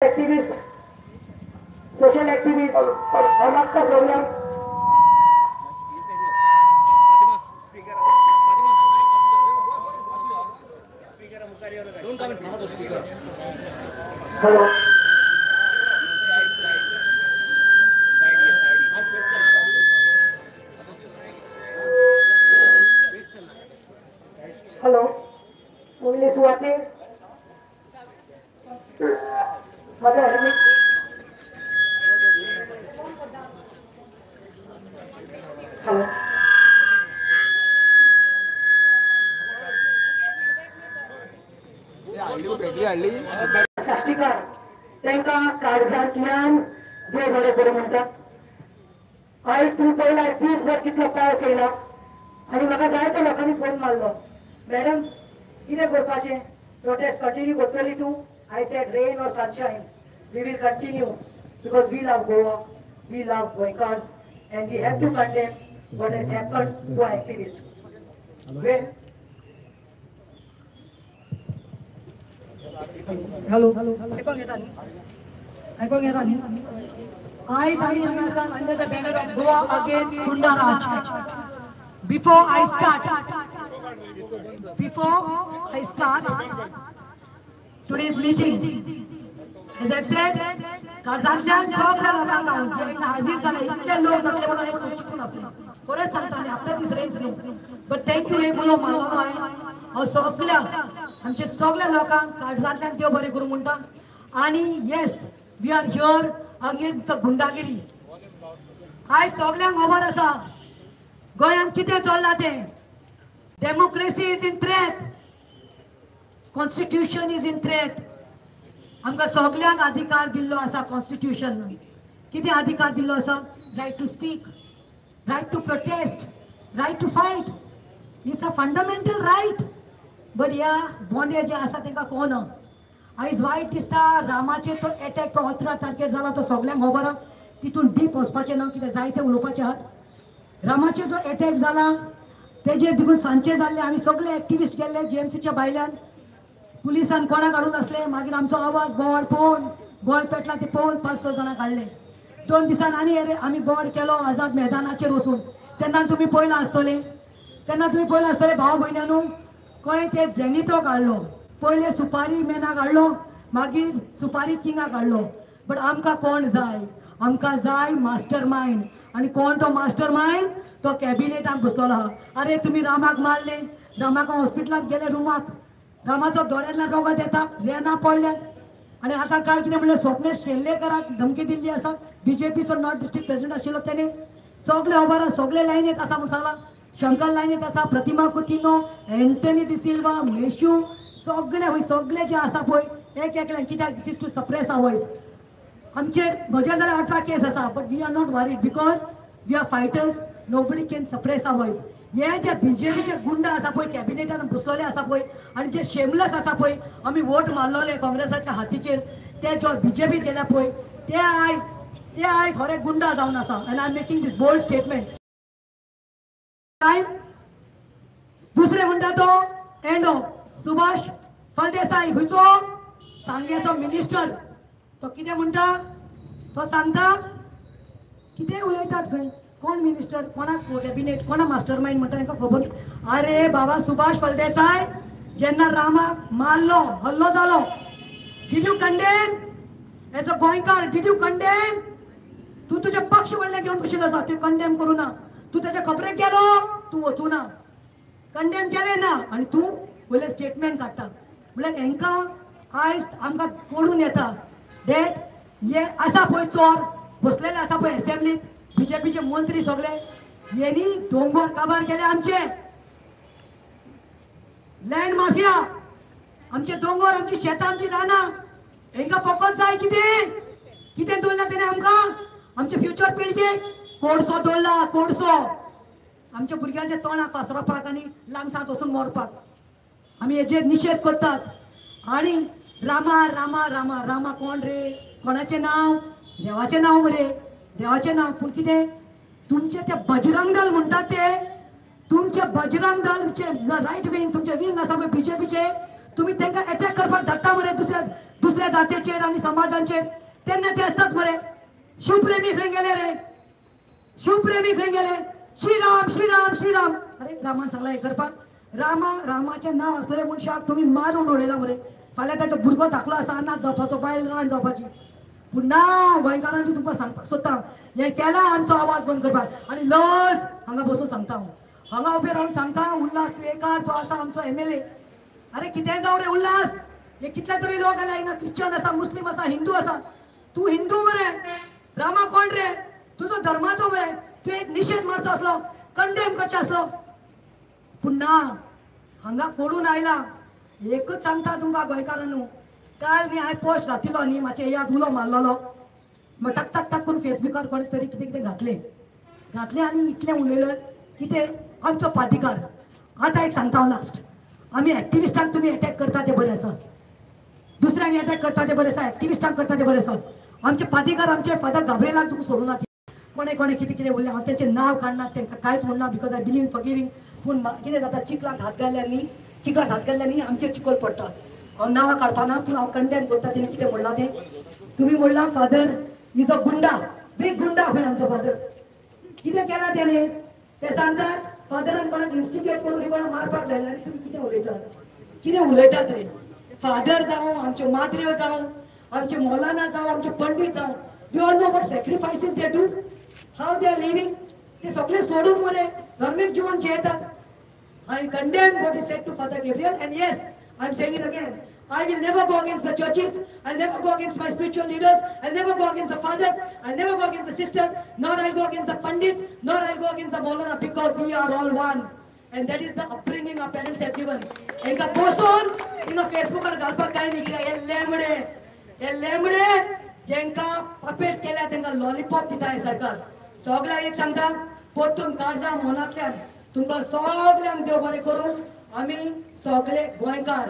Activist, social activist, हांव मागता सगल्यांक. हॅलो, हॅलो, पयले सुवातेर म्हजो हेल्मेट. हॅलो, बॅटरी हाडली. साश्टीकार तांकां काळजांतल्यान देव बरें करूं म्हणटा. आयज तुमी पळयला दीसभर कितलो पावस येयला आनी म्हाका जायत्या लोकांनी फोन मारलो, मॅडम कितें करपाचें, प्रोटेस्ट कंटिन्यू करतली तूं? I said rain or sunshine, we will continue because we love Goa, we love Goenkars and we have to condemn what has happened to our activist. Well, hello, आयकोंक येता न्ही? आयकोंक येता न्ही? आयज आमी हांगा आसा under the banner of Goa against Gundaraj. Before I start today's meeting, as I've said, काळजांतल्यान सगळ्या लोकांक हांव जे हांगा हाजीर जाले, इतले लोक जातले म्हणून हांवें सोचिकूच नासलें. खरेंच सांगता आनी आफ्टर these rains न्हू, बट thank you. हे उलो मारलो हांवें. हांव सगळ्या आमचे सगळ्या लोकांक काळजांतल्यान देव बरें करूं म्हणटा. आनी yes, we are here against the गुंडागिरी. आयज सगळ्यांक खबर आसा गोंयांत कितें चल्लां तें. Democracy is in threat, constitution is in threat. आमकां सगल्यांक अधिकार दिल्लो आसा कॉन्स्टिट्युशन. कितें अधिकार दिल्लो आसा? Right to speak, right to protest, right to fight. It's a fundamental right. But ह्या बोंडे जे आसा तांकां कळना. आयज वायट दिसता, रामाचेर तो एटॅक तो 18 तारखेर जाला तो सगल्यांक खबर आहा. तितून डीप वचपाचें ना, कित्याक जायते उलोवपाचे आहात. रामाचेर जो एटॅक जाला तेजेर देखून सांजचे जाल्ले आमी सगळे एक्टिविस्ट गेल्ले जीएमसीच्या भायल्यान. पुलिसान कोणाक हाडूंक नासले. मागीर आमचो आवाज बोवाळ पळोवन, गोंय पेटला ते पळोवन 5-6 जाणां काडले. 2 दिसान आनी आमी बोवाळ केलो आझाद मैदानाचेर वचून. तेन्ना तुमी पळयलां आसतलें, तेन्ना तुमी पळयलां आसतलें भाव भयण्यानू, खंय ते जेनितो काडलो. पयले सुपारी मेना काडलो, मागीर सुपारी किंगा काडलो. बट आमकां कोण जाय? आमकां जाय मास्टर मायंड. आनी कोण तो मास्टर मायंड? तो कॅबिनेटाक बसलेलो आहा. अरे तुमी रामाक मारले, रामाक हॉस्पिटलांत गेले रुमात, रामाचो दोळ्यांतल्यान रगत येता, रेना पडल्यात. आनी आतां काल कितें म्हणलें, स्वप्नेश शेल्लेकराक धमकी दिल्ली आसा, बीजेपीचो नॉर्थ डिस्ट्रिक्ट प्रेसिडेंट आशिल्लो तेणे. सगळे खबर आसा, सगळे लायनीत आसा म्हूण सांगलां. शंकर लायनीत आसा, प्रतिमा कुतिनो, एंटनी डिसिल्वा, मेशू, सगळे हय सगळे जे आसा पळय एक एकल्यान. कित्याक? This is to suppress our voice. आमचेर म्हजेर जाल्यार 18 केस आसा, but we are not worried because we are fighters. Nobody can suppress our voice. हे जे बीजेपीचे गुंडा आसा पळय कॅबिनेटान बसलेले आसा पळय आनी जे शेमलस आसा पळय, आमी वोट मारलोले काँग्रेसाच्या हातीचेर, ते जो बीजेपी गेल्या पळय ते आयज खरे गुंडा जावन आसा. And I am making this bold statement. Time दुसरे म्हणटा तो एंडो सुभाष फळदेसाय, खंयचो सांग्याचो मिनिस्टर, तो कितें म्हणटा? तो सांगता कितें उलयतात खंय, कोण मिनिस्टर, कोणाक कॅबिनेट, कोणा मास्टर मायंड म्हणटा तांकां खबर. अरे बाबा सुभाष फळदेसाय, जेन्ना रामाक मारलो, हल्लो जालो, did you condemn as a Goenkar? Did you condemn? तूं तुजे पक्ष व्हडले घेवन बशिल्लो आसा, तूं कंडेम करूं ना. तूं तेच्या खबरेक गेलो, तूं वचूं ना, कंडेम केलें ना आनी तूं वयलें स्टेटमेंट काडटा. म्हणल्यार हेंकां आयज आमकां कळून येता that हे आसा पळय चोर बसलेले आसा पळय एसेंब्लीत, बीजेपीचे मंत्री सगळे, यांनी दोंगर काबार केले आमचे. लँड माफिया, आमचे दोंगर, आमची शेतां, आमची रानां हेंकां फकत जाय. कितें कितें दवरला तेणें आमकां? आमचे फ्युचर पिळगेक कोडसो दवरला, कोडसो. आमच्या भुरग्यांच्या तोंडाक फासरपाक आनी लांगसांत वचून मरपाक. आमी हेजेर निशेध करतात. आनी रामा रामा रामा रामा कोण रे? कोणाचें नांव? देवाचें नांव मरे, देवाचें नांव. पूण कितें तुमचें ते बजरंग दल म्हणटात ते तुमचे बजरंग दलचे रायट विंग, तुमचे विंग आसा पळय बीजेपीचे, तुमी तांकां एटॅक करपाक धाडटा मरे दुसऱ्या दुसऱ्या जातीचेर आनी समाजांचेर तेन्ना ते आसतात मरे. शिवप्रेमी खंय गेले रे? शिवप्रेमी खंय गेले? श्रीराम श्रीराम श्रीराम. अरे रामान सांगला हें करपाक. रामा रामाचें नांव आसलेल्या मनशाक तुमी मारून उडयला मरे. फाल्यां ताचो भुरगो धाकलो आसा, अनाथ जावपाचो, बायल राण जावपाची. पूण ना गोंयकारांची तुमकां सांगपाक सोदता, हें केलां आमचो आवाज बंद करपाक. आनी लज हांगा बसून सांगता हांव, हांगा उबें रावन सांगता, उल्हास तुयेंकार जो आसा आमचो MLA, अरे कितें जावं रे उल्हास, हे कितले तरी लोक आयले हिंगा, क्रिश्चन आसा, मुस्लीम आसा, हिंदू आसा. तूं हिंदू मरे, रामा कोण रे? तुजो धर्माचो मरे, तूं एक निशेध मारचो आसलो, कंडेम करचो आसलो. पूण ना, हांगा कोडून आयला. एकूच सांगता तुमकां गोंयकारांनो, काल न्ही हांवें पोस्ट घातिल्लो न्ही, मातशें येयात उलो मारलेलो, मग टक टक टक करून फेसबुकार कोणें तरी कितें कितें घातलें घातलें आनी इतलें उलयलें कितें आमचो पादिकार. आतां एक सांगता हांव लास्ट, आमी एक्टिविस्टांक तुमी एटॅक करता तें बरें आसा, दुसऱ्यांक एटॅक करता तें बरें आसा, एक्टिविस्टांक करता तें बरें आसा. आमचे पादिकार, आमचे फादर गाब्रिएलाक तुका सोडूना. कोणें कोणें कितें कितें उरलें, हांव तेंचें नांव काडना, तांकां कांयच म्हणना, because I believe in forgiving. पूण कितें जाता, चिखलाक हात घातल्यार न्ही, चिखलाक हात घातल्यार न्ही आमचेर चिखल पडटा. हांव नांवां काडपाना, पूण हांव कंडेम करता तेणें कितें म्हणलां तें. तुमी म्हणलां father is a goonda, big गुंडा खंय आमचो फादर. कितें केलां तेणें ते सांगतात. फादरान कोणाक इन्स्टिगेट करून कोणाक मारपाक लायलें. आनी तुमी कितें उलयतात, कितें उलयतात रे? फादर जावं, आमच्यो माद्र्यो जावं, आमचे मौलाना जावं, आमचे पंडीत जावं, you all know what sacrifices they do, how they are living. ते सगळे सोडून मरे धर्मीक जीवन जियेतात. I condemn what is said to Father Gabriel, and yes, I am saying it again, I will never go against the churches, I will never go against my spiritual leaders, I will never go against the fathers, I will never go against the sisters, nor I will go against the pandits, nor I will go against the Maulana, because we are all one. And that is the upbringing our parents have given. एका बसून हिंगा फेसबुकार घालपाक कांय न्ही, कित्याक हे लेमडे, हे लेमडे जेंकां पपेट्स केल्या तेंकां लॉलीपॉप दिता हें सरकार. सगळ्यांक एक सांगता, परतून काळजा मनांतल्यान तुमकां सगळ्यांक देव बरें करूं. आमी सगळे गोंयकार,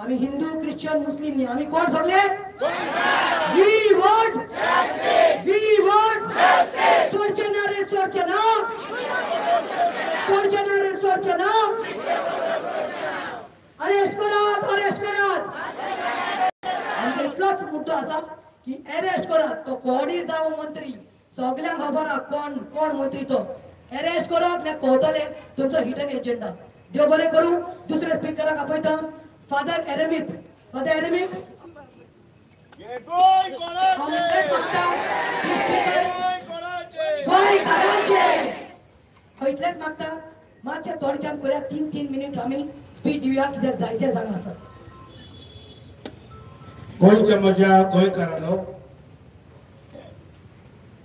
आमी हिंदू क्रिश्चन मुस्लीम न्ही, आमी कोण सगळे? We want justice, we want justice. सोडचे ना रे, सोडचे ना, सोडचे ना रे, सोडचे ना. अरेस्ट करात, अरेस्ट करात. आमचो इतलोच मुद्दो आसा की अरेस्ट करात. तो कोणूय जावं मंत्री, सगळ्यांक खबर आहा कोण कोण मंत्री तो. अरेस्ट करात, ना कळटलें तुमचो हिडन एजेंडा. देव बरें करूं. दुसऱ्या स्पिकराक आपयता, फादर एरेमीत. फादर एरेमीत, हांव इतलेंच मागता स्पिकर गोंयकारांचे, हांव इतलेंच मागता मातशें थोडक्यान करुया, 3-3 मिनीट आमी स्पीच दिवया, कित्याक जायते जाणां आसात. गोंयच्या म्हज्या गोंयकारांनो,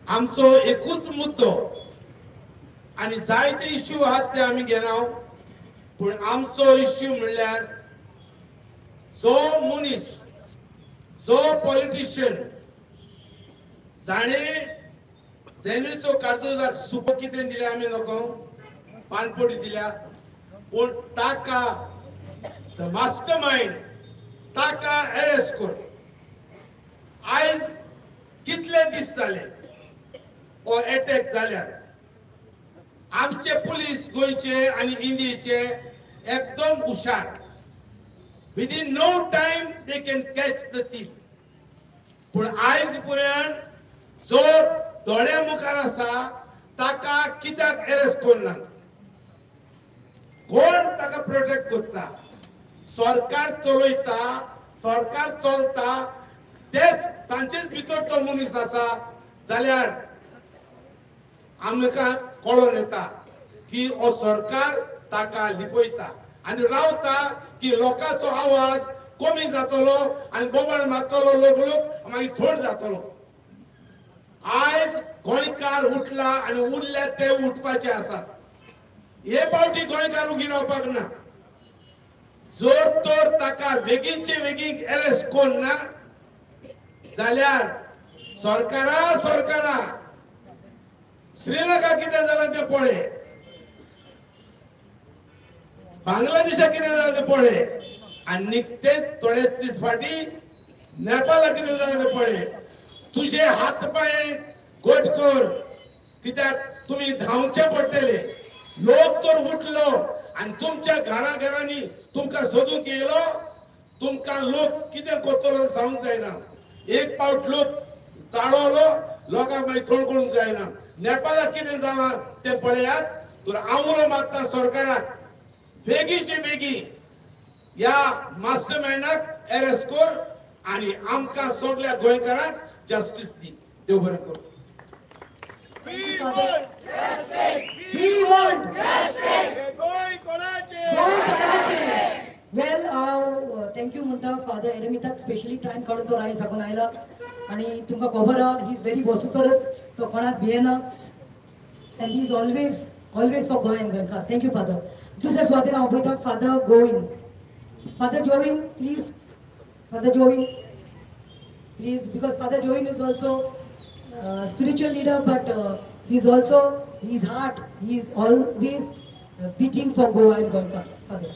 आमचो एकूच मुद्दो आनी जायते इश्यू आहात ते आमी घेना, पूण आमचो इश्यू म्हणल्यार जो मनीस, जो पॉलिटिशियन जाणें जेन्युचो कार्दोजाक सुको कितें दिल्या आमी नको पानपोटी दिल्या, पूण ताका the master mind ताका अरेस्ट कर. आयज कितले दीस जाले हो एटॅक जाल्यार, आमचे पुलीस गोंयचे आनी इंडियेचे एकदम हुशार. Within no time they can catch the thief. पूण आयज पर्यंत जो दोळ्या मुखार आसा ताका कित्याक अरेस्ट करना? कोण ताका प्रोटेक्ट करता? सरकार चलयता, सरकार चलता, तेच तांचेच भितर तो मनीस आसा जाल्यार आमकां कळोन येता की हो सरकार ताका लिपयता आनी रावता की लोकांचो आवाज कमी जातलो आनी बोबाळ मारतलो लोक, लोक मागीर थोड जातलो. आयज गोंयकार उठला आनी उरल्या ते उठपाचे आसात. हे फावटी गोंयकार उगी रावपाक ना. जर तर ताका बेगीनचे बेगीन अरेस्ट करना जाल्यार सरकारा सरकारा श्रीलंका कितें जालां तें पळय, बांगलादेशाक कितें जालां तें पळय, आनी निकतेच थोडेच दीस फाटीं नेपाळाक कितें जालां तें पळय. तुजे हात पांय घट कर, कित्याक तुमी धांवचे पडटले. लोक तर उठलो आनी तुमच्या घरा घरांनी तुमकां सोदूंक येयलो तुमकां लोक कितें करतलो सांगूंक जायना. एक पावट लोक चाळवलो लोकांक मागीर थोड करूंक जायना. नेपाळाक कितें जालां तें पळयात. तर हांव उलो मारता सरकाराक बेगीचे बेगी ह्या मास्टर मायंडाक अरेस्ट कर आनी आमकां सगळ्या गोंयकारांक जस्टीस दी. देव बरें करूं. We want justice. Goa कोणाचें? गोंय कराचें. वेल हांव thank you म्हणटा फादर एरमिताक स्पेशली टायम काडून तो राय साकून आयला आनी तुमकां खबर आहा he is very वॉसिफरस, तो कोणाक भियेना and he is always always for Goa and गोंयकार. Thank you father. दुसऱ्या सुवातेर हांव पळयता father Govin. Father Jovin please, father Jovin please, because father Jovin is also spiritual leader, but he is also, his heart, he is always beating for Goa and Goenkars. Father.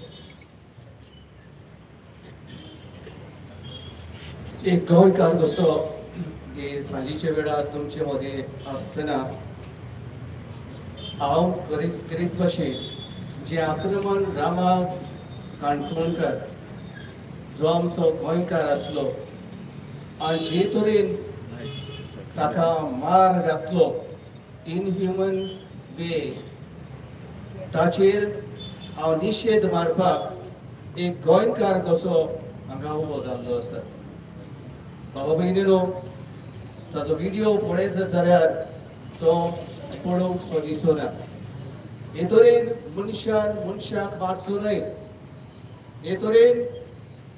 एक गोंयकार कसो हे सांजेच्या वेळार तुमचे मदें आसतना हांव करीत भशेन जें आक्रमण रामा काणकोणकर जो आमचो गोंयकार आसलो आनी जे तरेन ताका मार घातलो इनह्युमन वे, ताचेर हांव निशेध मारपाक एक गोंयकार कसो हांगा उबो जाल्लो आसा. बाबा भयणीनो, ताजो व्हिडियो पळयत जाल्यार तो पळोवंक सो दिसना. हे तरेन मनशान मनशाक मारचो न्हय. हे तरेन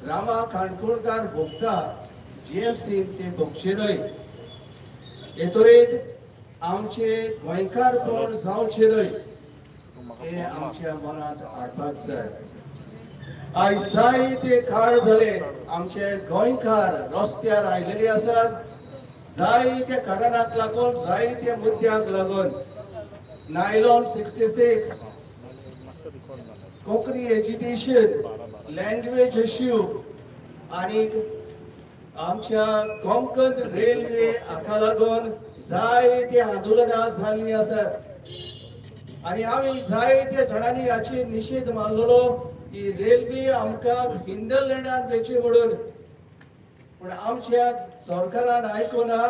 रामा काणकोणकार भोगता जीएमसीन ते भोगचे न्हय. हे तरेन आमचे गोंयकारपण जावचें न्हय हें आमच्या मनांत हाडपाक जाय. आयज जायते काळ जाले आमचे गोंयकार रस्त्यार आयलेले आसात, जायत्या कारणाक लागून, जायत्या मुद्द्यांक लागून. Nylon 66, Konkani agitation, language issue आनी आमच्या कोंकण रेल्वे हाका लागून जायते आंदोलनां जाल्लीं आसात आनी आमी जायत्या जाणांनी हाचेर निशेध मारलेलो की रेल्वे आमकां हिंडरलँडान वचचें म्हणून. पूण आमच्या सरकारान आयकुना,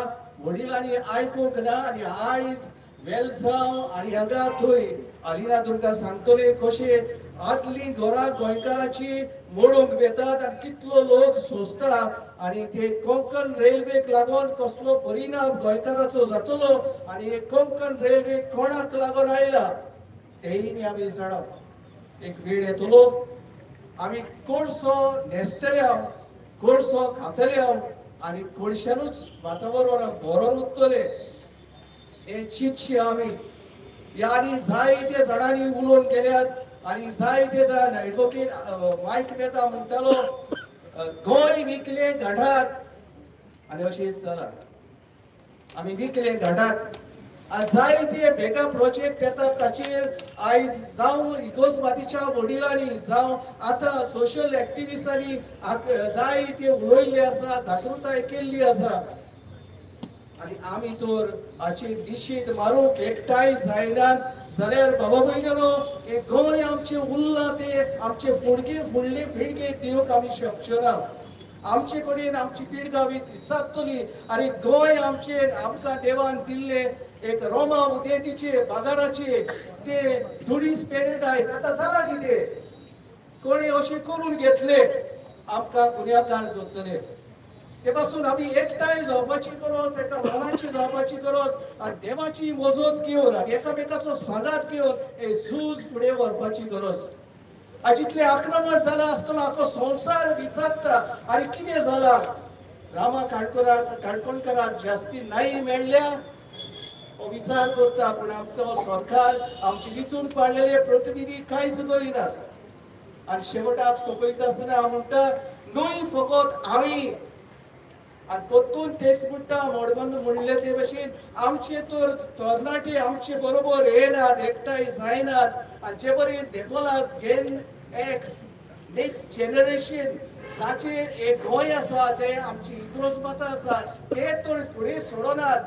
वडिलांनी आयकूंक ना आनी आयज वेलसांव आनी हांगा थंय आलिना तुमकां सांगतले कशें आदलीं घरां गोंयकाराची मोडूंक वेतात आनी कितलो लोक सोंसता आनी ते कोंकण रेल्वेक लागून कसलो परिणाम गोंयकाराचो जातलो आनी कोंकण रेल्वे कोणाक लागून आयला तेय आमी जाणा. एक वेळ येतलो आमी कोळसो न्हेसतले, हांव कोळसो खातले हांव आनी कोळश्यानूच वातावरण बरोवन उरतले हे चिंतशी आमी. ह्या आनी जायते जाणांनी उलोवन गेल्यात आनी जायते जाण एडवोकेट मायक मेहता म्हणटालो गोंय विकलें घाटात आनी अशेंच जालां. आमी विकलें घाटात आनी जायते मेगा प्रोजेक्ट येतात ताचेर आयज जावं इगोजमातीच्या वडिलांनी जावं आतां सोशल एक्टिविस्टांनी जायते उलयल्ले आसा, जागृताय केल्ली आसा आनी आमी तर हाचेर निशेध मारूंक एकठांय जायनात जाल्यार बाबा भयणीनो हें गोंय आमचें उरलां तें आमचे फुडगे फुडले पिळगे दिवंक आमी शकचे ना. आमचे कडेन आमची पिळगां विचारतली आनी गोंय आमचें आमकां देवान दिल्लें एक रोमा उदेंतीचे बाजाराचे ते ट्युरिस्ट पॅरडायज आतां जालां कितें कोणी अशें करून घेतले आमकां गुन्यांवकार करतले. ते पासून आमी एकठांय जावपाची गरज, एका मनाची जावपाची गरज आनी देवाची मजत घेवन आनी एकामेकाचो सांगात घेवन हे झूज फुडें व्हरपाची गरज. आयज इतलें आक्रमण जालां आसतना आखो संवसार विचारता आनी कितें जालां रामा काणकोणकाराक जास्ती नाही मेळ्ळ्या हो विचार करता. पूण आमचो सरकार आमचे विचून पाडलेले प्रतिनिधी कांयच करिनात आनी शेवटाक सोंपयता आसतना हांव म्हणटा न्हय फकत आमी आनी परतून तेच म्हणटा मडगांव म्हणले ते भशेन आमचे तर तरणाटे आमचे बरोबर येनात, एकठांय जायनात आनी जे बरें नेपालाक जेन एक्स नेक्स्ट जनरेशन जाचेर एक गोंय आसा, ते आमची इग्रोज माता आसा, ते तर फुडें सोडनात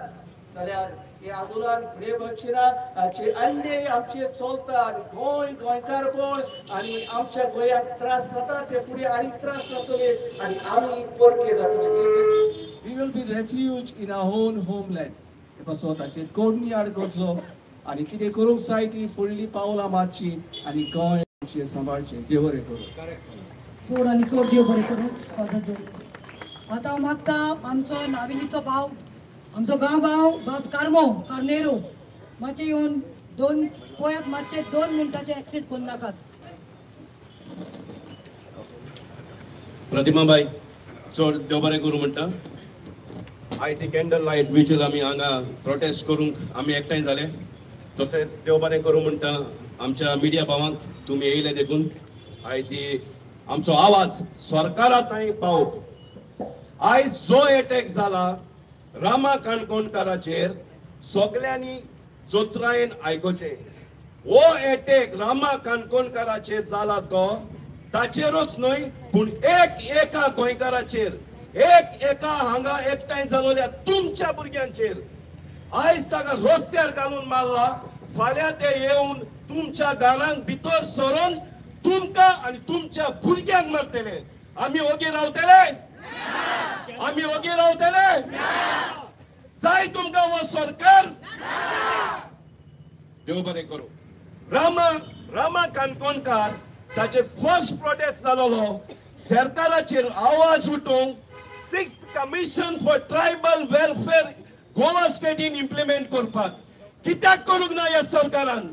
जाल्यार हे आंदोलन फुडें वचचें ना. हाचे अन्याय आमचेर चलता आनी गोंय गोंयकारपण आनी आमच्या गोंयाक त्रास जाता ते फुडें आनी त्रास जातले आनी आमी परके जातले. We will be refuge in our own homeland. ते पासत ताचेर कोडणी आड करचो आनी कितें करूंक जाय ती फुडली पावलां मारची आनी गोंय आमचें सांबाळचें. देव बरें करूं. चड आनी चड देव बरें करूं. आतां हांव मागता आमचो नावेलीचो भाव, आमचो गांव भाव बाब कार्मो कार्नेरो मातशें येवन दोन पळयात, मातशें 2 मिनटाचें एक्सीट करून नाकात. प्रतिमाबाई चड देव बरें करूं म्हणटा. आयज ही कॅन्डल लायट विजील आमी हांगा प्रोटेस्ट करूंक आमी एकठांय जाले. तशेंच देव बरें करूं म्हणटा आमच्या मिडिया भावांक, तुमी येयले देखून आयज ही आमचो आवाज सरकारा थंय पावोवप. आयज जो एटॅक जाला रामा काणकोणकाराचेर सगल्यांनी जोत्रायेन आयकुचें. हो एटॅक रामा काणकोणकाराचेर जाला तो ताचेरूच न्हय, पूण एक एका गोंयकाराचेर, एक एका हांगा एकठांय जालोल्या तुमच्या भुरग्यांचेर आयज ताका रस्त्यार घालून मारला. फाल्यां ते येवन तुमच्या घरांत भितर सरून तुमकां आनी तुमच्या भुरग्यांक मारतले. आमी ओगी रावतले? आमी ओगी रावतले? जाय तुमकां हो सरकार? देव बरें करूं. रामा रामा काणकोणकार ताचे फर्स्ट प्रोटेस्ट जालोलो सरकाराचेर आवाज उठोवंक 6th commission for tribal welfare Goa स्टेटीन implement करपाक. कित्याक करूंक ना ह्या सरकारान?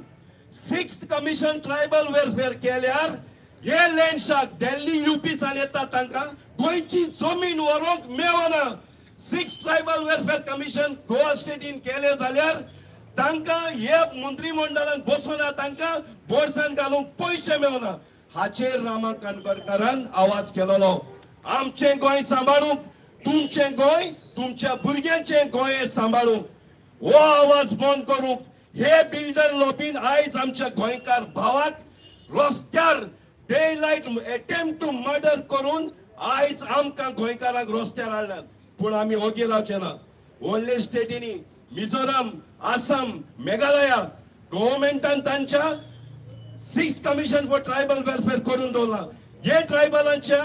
6th commission tribal welfare केल्यार हे लँडशाक दिल्ली युपी सान येता तांकां गोंयची जमीन व्हरूंक मेळना. 6th tribal welfare commission Goa स्टेटीन केले जाल्यार तांकां हे मंत्रीमंडळान बसोना, तांकां बोर्सान घालूंक पयशे मेळना. हाचेर रामा काणकोणकारान आवाज केलोलो. आमचें गोंय सांबाळूंक, तुमचें गोंय, तुमच्या भुरग्यांचें गोंय सांबाळूंक हो आवाज बंद करूंक हे बिल्डर लॉबीन आयज आमच्या गोंयकार भावाक रस्त्यार day light attempt to murder करून आयज आमकां गोंयकारांक रस्त्यार हाडल्यात. पूण आमी ओगी रावचे ना. व्हडले स्टेटींनी मिझोराम, आसाम, मेघालया गव्हर्मेंटान तांच्या 6th commission for tribal welfare करून दवरला. हे ट्रायबलांच्या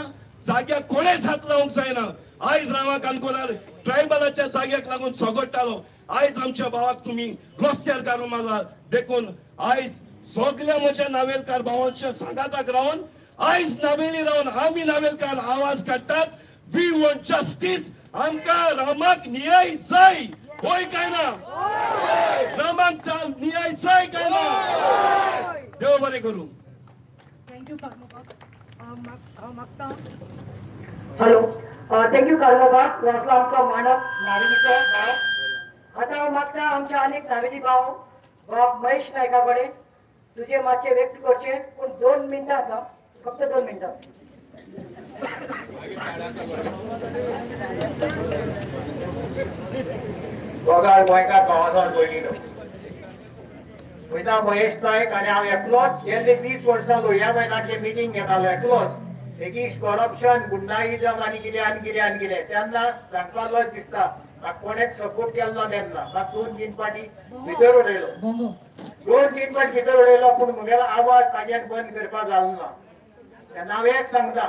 जाग्याक कोणेच हात लावंक जायना. आयज रामा काणकोणार ट्रायबलाच्या जाग्याक लागून झगडटालो. आयज आमच्या भावाक तुमी रस्त्यार घालून मारला. देखून आयज सगल्या म्हज्या नावेलकार भावांच्या सांगाताक रावन आयज नावेली रावन आमी नावेलकार आवाज काडटात. We want justice. आमकां रामाक न्याय जाय. होय काय ना? रामाक न्याय जाय काय ना? देव बरें करूं. Thank you कार्मोबाब. हांव मागता. Hello, thank you कार्मोबाब. हो आसलो आमचो मांडप नावेलीचो भाव. आतां हांव मागता आमच्या आनीक नावेली भाव बाब महेश नायका कडेन तुजे मातशें व्यक्त करचें, पूण 2 मिनटां आसा, फक्त 2 मिनटां. गोगाळ गोंयकार भावाचो भयणीनो, वयता महेश नायक आनी हांव एकलोच गेल्ले 20 वर्सां लोहिया मैदानाचें मिटींग घेतालो एकलोच. एगेन्स्ट करप्शन, गुंडाइजम आनी कितें आनी कितें आनी कितें. तेन्ना सांगपाक लज दिसता, म्हाका कोणेच सपोर्ट केलो ना तेन्ना. म्हाका 2-3 पाटी भितर उडयलो, 2-3 पाटी भितर उडयलो, पूण म्हगेलो आवाज ताज्यान बंद करपाक जालो ना. तेन्ना हांव एक सांगता,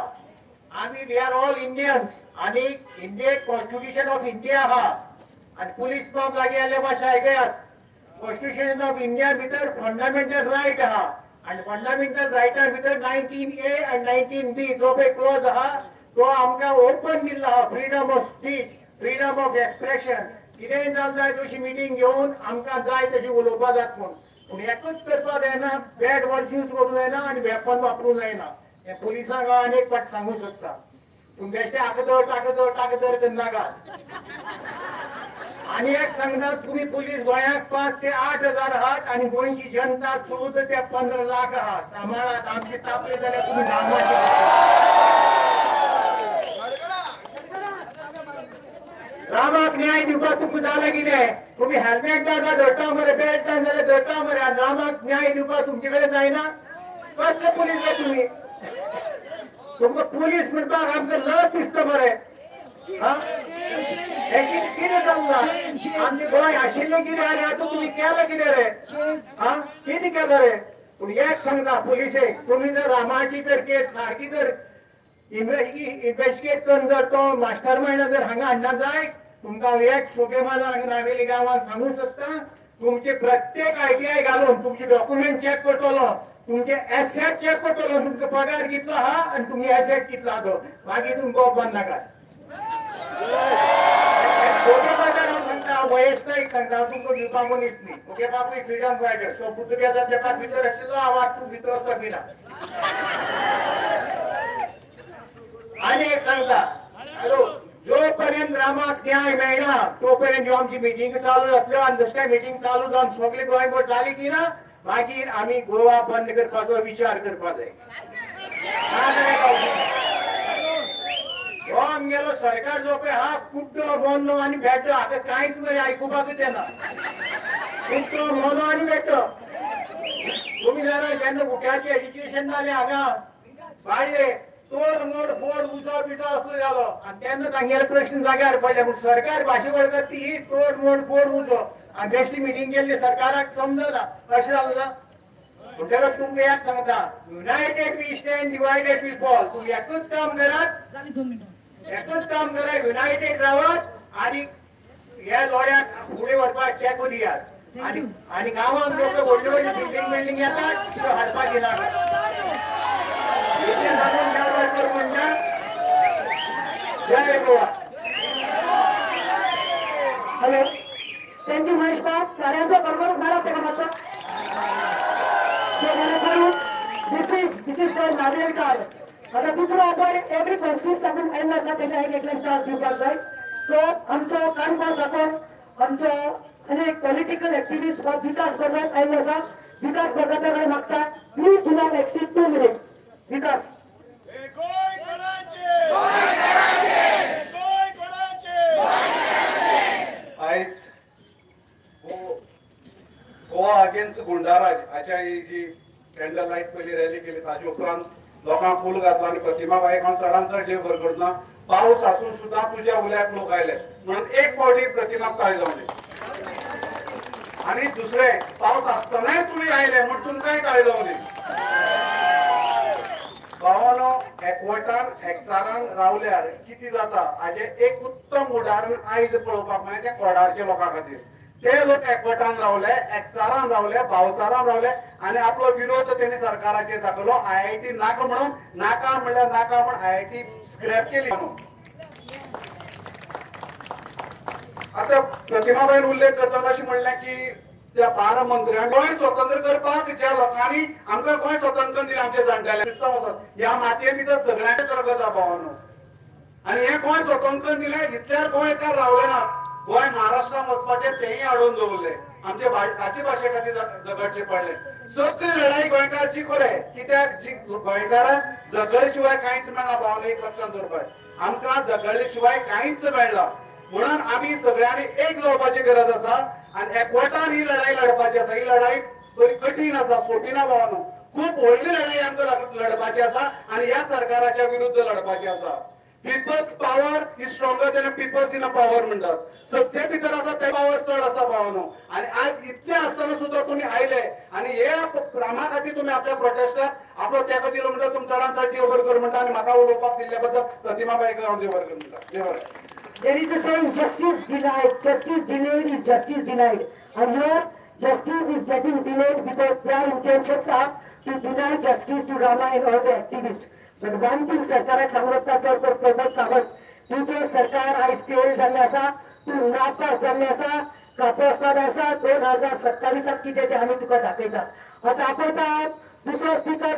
आमी we are all Indians आनी इंडियेक कॉन्स्टिट्युशन ऑफ इंडिया आहा आनी पुलीस पंप लागीं आयले मातशें आयकयात. कॉन्स्टिट्युशन ऑफ इंडिया भितर फंडामेंटल रायट आहा आनी फंडामेंटल रायटा भितर 19A आनी 19B जो पळय क्लॉज आहा तो आमकां ओपन दिल्लो आहा. Freedom of speech, freedom of expression, कितेंय जावं जाय तशी मिटींग घेवन आमकां जाय तशी उलोवपाक जाता. पूण पूण एकूच करपाक जायना, बॅड वर्ड्स यूज करूंक जायना आनी वेपन वापरूंक जायना. हें पुलिसांक हांव आनी एक फावट सांगूंक सोदता, पूण बेश्टे आकदर टाकदर टाकदर करनाका. आनी एक सांगता, तुमी पुलीस गोंयांत 5 ते 8 हजार आहात आनी गोंयची जनता 14 ते 15 लाख आहा. सांबाळात, आमचे तापले जाल्यार तुमी नामाचे. रामाक न्याय दिवपाक तुमकां जालें कितें? तुमी हेल्मेट ना धरता मरे, बेल्ट ना जाल्यार धरता मरे, आनी रामाक न्याय दिवपाक तुमचे कडेन जायना? कसले पुलीस रे तुमी? तुमकां पुलीस म्हणपाक आमकां लज दिसता मरे. हे कितें चल्लां आमचें गोंय आशिल्लें कितें आनी आतां तुमी केलां कितें रे? आं कितें केलां रे? पूण एक सांगता पुलिसेक, तुमी जर रामाची जर केस सारकी जर इन्वेस्टिगेट करून जर तो मास्टर मायंड जर हांगा हाडना जाय, तुमकां हांव एक सोपे बाजार हांगा नावेली गांवांत सांगूंक सोदता, तुमचे प्रत्येक आयटीआय घालून तुमचे डॉक्युमेंट चॅक करतलो, तुमचे एसेट चॅक करतलो, तुमचो पगार कितलो आहा आनी तुमगे एसेट कितलो आहा तो, मागीर तुमकां बंद नाकात. सोपे बाजार हांव सांगता, महेश नायक सांगता, तुमकां दिवपाक मनीस न्ही. ओके बापूय फ्रिडम फायटर, सो पुर्तुगेजाच्या तेंपाक भितर आशिल्लो, हांव आतां तूं भितर वचपाक दिना. आनी एक सांगता, हॅलो, जो पर्यंत रामाक न्याय मेळना तो पर्यंत ह्यो आमची मिटींग चालू जातल्यो आनी जशें काय मिटींग चालू जावन सगळे गोंयभर जाली की ना मागीर आमी गोवा बंद करपाचो विचार करपाक जाय. हो आमगेलो सरकार जो पळय हा कुड्डो मोनो आनी भेड्डो, आतां कांयच बरें आयकुपाकूच येना. कुड्डो मोनो आनी भेड्डो. तुमी जाणा जेन्ना बुक्याचें एज्युकेशन जालें हांगा वाडले तोड मोड फोड उजो बिजो असलो जालो आनी तेन्ना तांगेले प्रश्न जाग्यार पडले. पूण सरकार भाशे वळखत ती तोड मोड फोड उजो आनी बेश्टी मिटींग केल्ली सरकाराक समजना. अशें जालें ना म्हणटकच तुमकां एक सांगता, united we stand divided we fall. तुमी एकूच काम करात, एकूच काम करात, युनायटेड रावात आनी ह्या लढ्याक फुडें व्हरपाक तेंको दियात. आनी आनी गांवांत लोक व्हडल्यो व्हडल्यो बिल्डींग बिल्डींग येतात त्यो हाडपाक दिनाकात. जय Goa. Hello, thank you Mahesh बाब. साऱ्यांचो बरोबर मारा तेका मातसो. This is for Navelkar. आतां दुसरो आपण एवरी कॉन्स्टिट्युएन्सी साकून आयिल्लो आसा तेका एक एकल्यान चान्स दिवपाक जाय. सो आमचो काणकोण साकून आमचो आनी एक पॉलिटिकल एक्टिविस्ट विकास भगत आयिल्लो आसा. विकास भगता कडेन मागता, please do not exceed 2 minutes. Vikas. आयज गोवा अगेन्स्ट गुंडाराज हाच्या ही जी कॅन्डल लायट पयली रॅली केली ताजे उपरांत लोकांक फूल घातलो आनी प्रतिमा बाईक हांव चडान चड देव बरें करतना पावस आसून सुद्दां तुज्या उल्याक लोक आयले म्हणून एक फावटी प्रतिमाक ताळी लावली. आनी दुसरें पावस आसतनाय तुमी आयले म्हूण तुमकांय ताळी लावली. भावानो, एकवटान एकचारान रावल्यार कितें जाता हाजें एक उत्तम उदाहरण आयज पळोवपाक मेळ्ळें तें कोडारच्या लोकां खातीर. ते लोक एकवटान रावले, एकचारान रावले, भावचारान रावले आनी आपलो विरोध तेणी सरकाराचेर दाखयलो. आयआयटी नाका म्हणून, नाका म्हणल्यार नाका म्हण आयआयटी स्क्रॅप केली. आतां प्रतिमाबाईन उल्लेख करतना अशें म्हणलें की त्या 12 मंत्र्यांक गोंय स्वतंत्र करपाक ज्या लोकांनी आमकां गोंय स्वतंत्र दिलें आमच्या जाणटेल्यांक, ह्या मातये भितर सगळ्यांचें रगत आसा भावानो. आनी हें गोंय स्वतंत्र दिलें इतल्यार गोंयकार रावले ना, गोंय महाराष्ट्रान वचपाचें तेंय आडोवन दवरलें. आमचे ताचे भाशे खातीर झगडचें पडलें. सगळी लढाई गोंयकार जिखले कित्याक गोंयकारांक झगडले शिवाय कांयच मेळना भावानो. एक लक्षांत दवरपाक, आमकां झगडले शिवाय कांयच मेळना म्हणून आमी सगळ्यांनी एक जावपाची गरज आसा आनी एकवटान ही लढाई लढपाची आसा. ही लढाई बरी कठीण आसा, सोंपी ना भावानो. खूब व्हडली लढाई आमकां लढपाची आसा आनी ह्या सरकाराच्या विरुद्ध लढपाची आसा. People's power is stronger than people's in a power म्हणटात. सत्ते भितर आसा ते पावर चड आसा भावानो. आनी आज इतलें आसतना सुद्दां तुमी आयले आनी हे रामा खातीर तुमी आपल्या प्रोटेस्टाक आपलो तेंको दिलो म्हणटा तुमी चडान चड देव बरें कर म्हणटा आनी म्हाका उलोवपाक दिल्ल्या बद्दल प्रतिमाबाईक हांव देव बरें कर म्हणटा. देव बरें. There is a saying, justice denied, justice delayed is justice denied. And here, justice is getting delayed because their intentions are to deny justice to Rama and all the activists. But one thing सरकाराक सांगूं वता चड कर प्रमोद सावंत, तुजें सरकार आयज fail जाल्लें आसा, तूं नापास जाल्लें आसा, कापोस्ताद आसा. 2027 कितें तें आमी तुका दाखयता. आतां आपयता दुसरो स्पिकर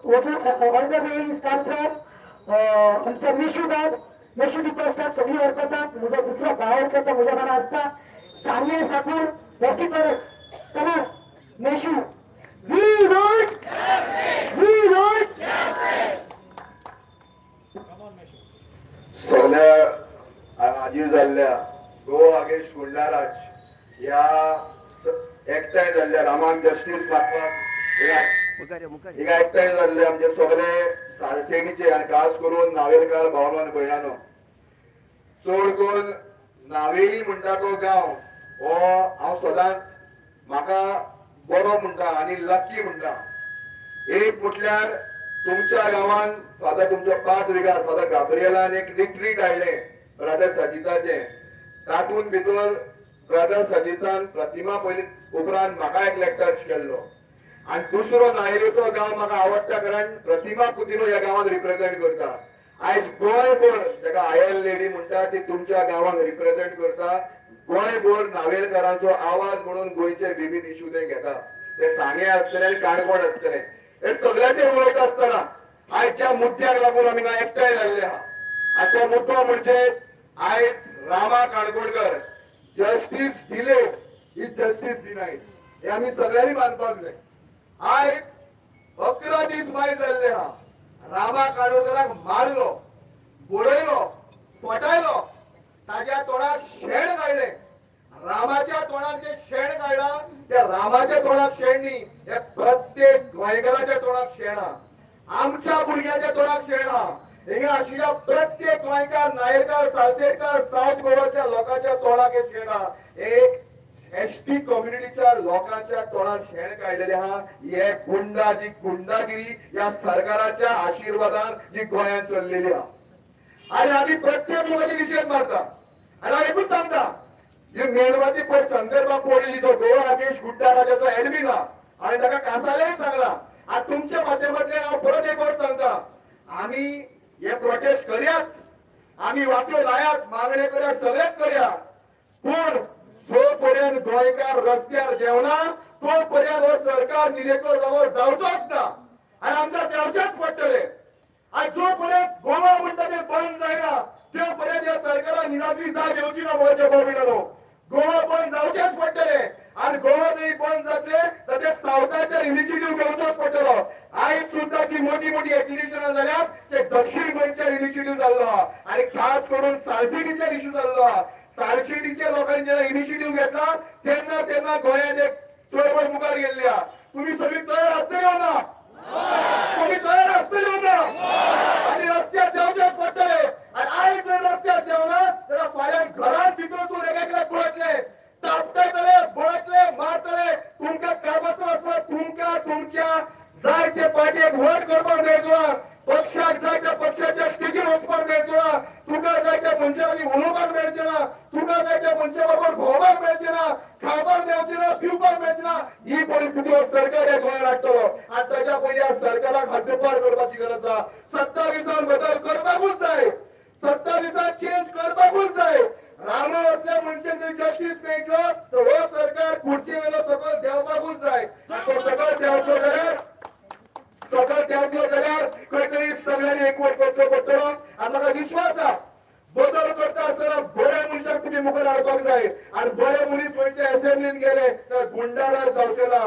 वचून all the way is come from आमचो मिशू बाब, मेशू डिकॉस्टाक सगळीं वळखतात. म्हजो दुसरो भाव आसा तो म्हज्या वांगडा आसता. सांगें साकून वसीपरस कमान Meshu. We want justice, we want justice. सगळ्या हाजीर जाल्ल्या गोवा अगेन्स्ट गुंडाराज ह्या एकठांय जाल्ल्या रामाक जस्टीस मागपाक हिंगा एकठांय जाल्ले आमचे सगळे सालसेणीचे आनी खास करून नावेलकार भावानो आनी भयणानो, चड करून नावेली म्हणटा तो गांव हो हांव सदांच म्हाका बरो म्हणटा आनी लकी म्हणटा. एक म्हटल्यार तुमच्या गांवान फादर तुमचो पांच विगार फादर गाब्रियलान एक रिट्रीट हाडलें ब्रदर सजिताचें. तातूंत भितर ब्रदर सजितान प्रतिमा पयली उपरांत म्हाका एकल्याक टच केल्लो. आनी दुसरो नायलेचो गांव म्हाका आवडटा कारण प्रतिमा कुतिनो ह्या गांवांत रिप्रेझेंट करता. आयज गोंयभर जाका आयल लेडी म्हणटा ती तुमच्या गांवांक रिप्रेझेंट करता. गोंयभर नावेलकारांचो आवाज म्हणून गोंयचे विविध इश्यू ते घेता. ते सांगे आसतले आनी काणकोण आसतले हे सगळ्याचेर उलयता आसतना आयज ज्या मुद्द्याक लागून आमी एकठांय जाल्ले आहा आनी तो मुद्दो म्हणजे आयज Rama Kankonkar justice delayed is justice denied हे आमी सगळ्यांनी मानपाक जाय. आयज 11 दीस माय जाल्ले आहा रामा काणकोणकराक मारलो, बडयलो, फटायलो, ताज्या तोंडाक शेण काडलें. रामाच्या तोंडाक जे शेण काडलां त्या रामाच्या तोंडाक शेण न्ही, हे प्रत्येक गोंयकाराच्या तोंडाक शेण आहा, आमच्या भुरग्यांच्या तोंडाक शेण आहा. हिंगा आशिल्ल्या प्रत्येक गोंयकार, नायरकार, सालसेटकार, सावथ गोवाच्या लोकांच्या तोंडाक हे शेण आहा. एक एसटी कम्युनिटीच्या लोकांच्या तोंडात शेण काडलेले आहा. हे गुंडा जी गुंडागिरी ह्या सरकाराच्या आशिर्वादान जी गोंयांत चल्लेली आहा. आनी आमी प्रत्येक लोकांचे निशेध मारता आनी हांव एकूच सांगता, ही मेणवाती पळय शंकर बाब पडली तो गोवा राकेश गुड्डा राजाचो एडमीन आहा आनी ताका कासालेय सांगला. आनी तुमच्या माध्यमांतल्यान हांव परत एक फावट सांगता, आमी हे प्रोटेस्ट करयाच, आमी वाटो लायात, मागणे करया, सगळेच करया, पूण जो पर्यंत गोंयकार रस्त्यार जेवना तो पर्यंत हो सरकार निलेको जावचोच ना आनी आमकां देंवचेच पडटले. आनी जो पर्यंत गोवा म्हणटा ते बंद जायना ते पर्यंत ह्या सरकाराक निनातली जाग येवची ना. गोंयच्या गव्हर्मेंटानो गोवा बंद जावचेच पडटले आनी गोवा जरी बंद जातले जाल्यार सावथाचेर इनिशिएटीव घेवचोच पडटलो. आयज सुद्दां ती मोठी मोठी एजिटेशनां जाल्यात ते दक्षिण गोंयच्यार इनिशिएटीव जाल्लो आहा आनी खास करून सालसेटीचेर इश्यू जाल्लो आहा. सालसेटीच्या लोकांनी जेन्ना इनिशिएटीव घेतला तेन्ना तेन्ना गोंयांत एक चळवळ मुखार गेल्ली आहा. तुमी सगळीं तयार आसतली ना? तुमी तयार आसतली ना? आनी रस्त्यार देंवचेच पडटले. आनी आयज जर रस्त्यार देंवना जाल्यार फाल्यां घरांत भितर सून एक एकल्याक बळटले, तापतले, बळटले, मारतले. तुमकां कागदपत्र आसपाक तुमकां तुमच्या जाय ते पार्टीक व्हड करपाक मेळचो, पक्षाक जाय त्या पक्षाच्या स्टेजीर वचपाक मेळचो ना, तुका जाय त्या मनशा लागीं उलोवपाक मेळचें ना, तुका जाय त्या मनशा बरोबर भोंवपाक मेळचें ना, खावपाक मेळचें ना, पिवपाक मेळचें ना. ही परिस्थिती हो सरकार ह्या गोंयांत हाडटलो आनी ताच्या पयलीं ह्या सरकाराक हद्दपार करपाची गरज आसा. 27 बदल करपाकूच जाय, 27 चेंज करपाकूच जाय. रामा असल्या मनशाक जर जस्टीस मेळटलो तर हो सरकार खुर्ची वयलो सकयल देंवपाकूच जाय. तो सकयल देंवतलो जाल्यार सकयल देंवतलो जाल्यार खंय तरी सगळ्यांनी एकवट करचो पडटलो. आनी म्हाका विश्वास आहा बदल करता आसतना बऱ्या मनशाक तुमी मुखार हाडपाक जाय. आनी बरे मनीस गोंयच्या असेंब्लीन गेले तर गुंडाराज जावचे ना,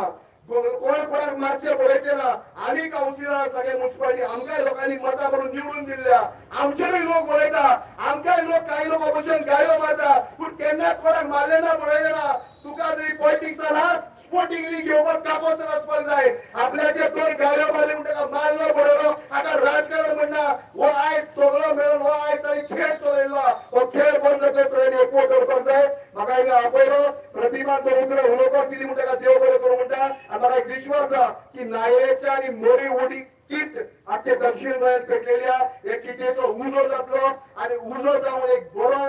कोण कोणाक मारचे पळयचे ना. आमी कावन्सिलर सगळे मुन्सिपालिटी आमकांय लोकांनी मतां करून निवडून दिल्ल्या, आमचेरूय लोक उलयता, आमकांय लोक कांय लोक ऑपोजिशन गाळयो मारता, पूण केन्नाच कोणाक मारले ना, पळयले ना. तुका जरी पॉलिटिक्सान आहा स्पोर्टिंगली घेवपाक कापोस्तर आसपाक जाय. आपल्याचे दोन गाळयो मारले म्हूण ताका मारलो पडलो आतां राजकारण म्हणना. हो आयज सगळो मेळून हो आयज ताणी खेळ चलयल्लो, हो खेळ बंद जातले सगळ्यांनी एकवट दवरपाक जाय. म्हाका हिंगा आपयलो प्रतिमा तो उतरां उलोवपाक दिली म्हूण ताका देव बरें करूं म्हणटा. आनी म्हाका एक विश्वास आहा की नायेच्या आनी मोरी उडी किट आख्खे दक्षिण गोंयांत पेटलेली आहा. हे किटेचो उजो जातलो आनी उजो जावन एक बरो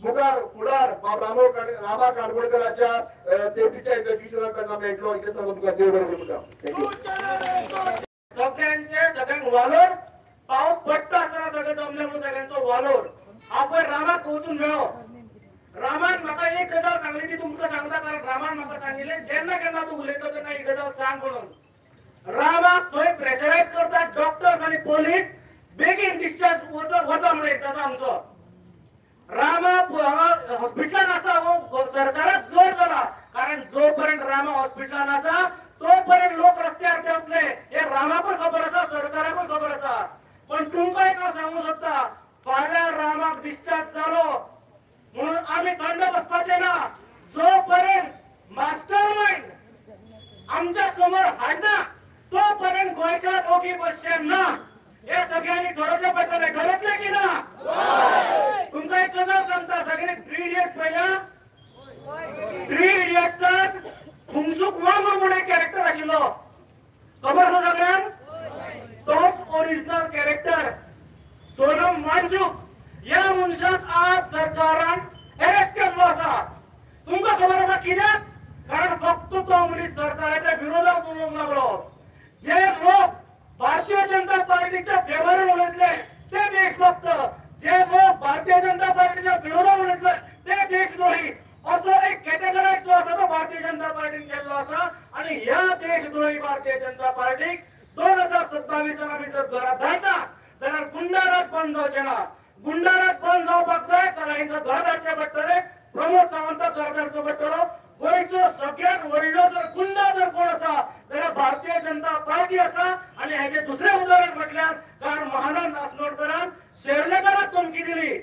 मुखार फुडार बाब रामा काणकोणकराच्या तेसीच्या इन्व्हेस्टिगेशनाक तांकां मेळटलो इतलें सांगून तुका देव बरें करूं म्हणटा. Thank you. सगळ्यांचे सगळ्यांक वालोर, पावस पडटा आसतना सगळे जमले म्हणून सगळ्यांचो वालोर. हांव पळय रामाक वचून मेळ्ळो, रामान म्हाका एक गजाल सांगली ती तुमकां सांगता, कारण रामान म्हाका सांगिल्लें जेन्ना केन्ना तूं उलयता तेन्ना एक गजाल सांग म्हणून. रामाक थंय प्रेशरायज करतात डॉक्टर्स आनी पोलीस, बेगीन डिस्चार्ज वचा म्हणून एकदाचो आमचो. रामा हांगा हॉस्पिटलान आसा, हो सरकाराक जोर जाला, कारण जो पर्यंत रामा हॉस्पिटलान आसा तो पर्यंत लोक रस्त्यार देंवतले हे रामाकूय खबर आसा, सरकाराकूय खबर आसा. पण तुमकां एक हांव सांगूंक सोदता, फाल्यां रामाक डिस्चार्ज जालो म्हणून आमी थंड बसपाचे ना. जो पर्यंत मास्टर मायंड आमच्या समोर हाडना तो पर्यंत गोंयकार ओगी बसचे ना. हे सगळ्यांनी ठरवले पडटलें. ठरयतले की ना? तुमकां एक गजाल सांगता, सगळे 3 इडियट्स पळयल्या. 3 इडियट्साक फुंगसुक वांगूर म्हूण एक कॅरेक्टर आशिल्लो, खबर आसा सगळ्यांक? तोच ओरिजिनल कॅरेक्टर सोनम वांगचूक ह्या मनशाक आज सरकारान अरेस्ट केल्लो आसा. तुमकां खबर आसा कित्याक? कारण फक्त तो मनीस सरकाराच्या विरोधात उलोवंक लागलो. जे लोक भारतीय जनता पार्टीच्या फेवरान उलयतले ते देशभक्त, जे लोक भारतीय जनता पार्टीच्या विरोधात उलयतले ते देशद्रोही, असो एक कॅटेगरायज जो आसा तो भारतीय जनता पार्टीन केल्लो आसा. आनी ह्या देशद्रोही भारतीय जनता पार्टीक 2027 आमी जर घरा धाडना जाल्यार गुंडाराज बंद जावचें ना. गुंडाराज बंद जावपाक जाय जाल्यार हांकां घरा धाडचें पडटलें. प्रमोद सावंताक घरा धाडचो पडटलो. गोंयचो सगळ्यात व्हडलो जर गुंडा जर कोण आसा जाल्यार भारतीय जनता पार्टी आसा. आनी हेजें दुसरें उदाहरण म्हटल्यार कारण महानंद आसनोडकरान शेर्लेकाराक धमकी दिली.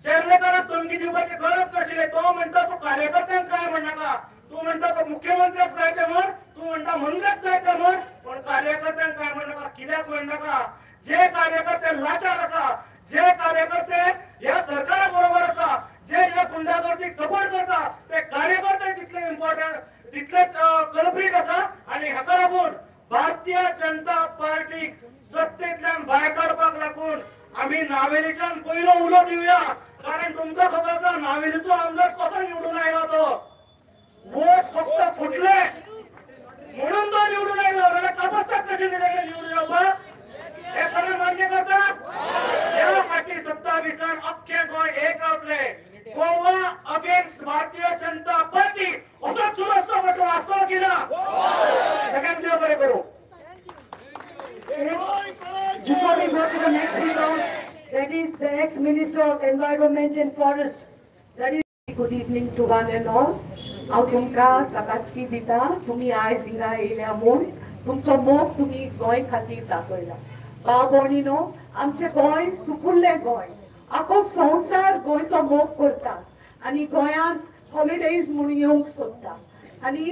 शेर्लेकाराक धमकी दिवपाची गरज नाशिल्ली. तो म्हणटा तूं कार्यकर्त्यांक काय म्हणनाका, तूं म्हणटा तो मुख्यमंत्र्याक जाय ते म्हण, तूं म्हणटा मंत्र्याक जाय ते म्हण, पण कार्यकर्त्यांक काय म्हणनाका. कित्याक म्हणनाका? जे कार्यकर्ते लाचार आसा, जे कार्यकर्ते ह्या सरकारा बरोबर आसा, जे ह्या गुंडागर्दीक सपोर्ट करता, ते कार्यकर्ते तितले इम्पॉर्टंट, तितलेच कल्प्रीट आसा. आनी हाका लागून भारतीय जनता पार्टीक सत्तेंतल्यान भायर काडपाक लागून आमी नावेलीच्यान पयलो उलो दिवया. कारण तुमकां खबर आसा नावेलीचो आमदार कसो निवडून आयला. तो वोट फक्त फुटले म्हणून तो निवडून आयलो, जाल्यार कापस्ताक कशें निवडून येवपाक? हे सगळें मान्य करतात? ह्या फाटी 27 अख्खे गोंय एक रावतले. गोवा अगेन्स्ट भारतीय जनता पार्टी असोच सुरू आसचो पडटलो. आसतलो की ना? सगळ्यांक देव बरें करूं. Before we go to the next speaker, that is the ex-minister of Environment and Forest, that is. Good evening to one and all. हांव तुमकां सकाळची दिता, तुमी आयज हिंगा येयल्या म्हूण तुमचो मोग तुमी गोंय खातीर दाखयला. भाव भयणीनो, आमचें गोंय सुपुल्लें गोंय, आखो संवसार गोंयचो मोग करता आनी गोंयांत हॉलिडेज म्हूण येवंक सोदता. आनी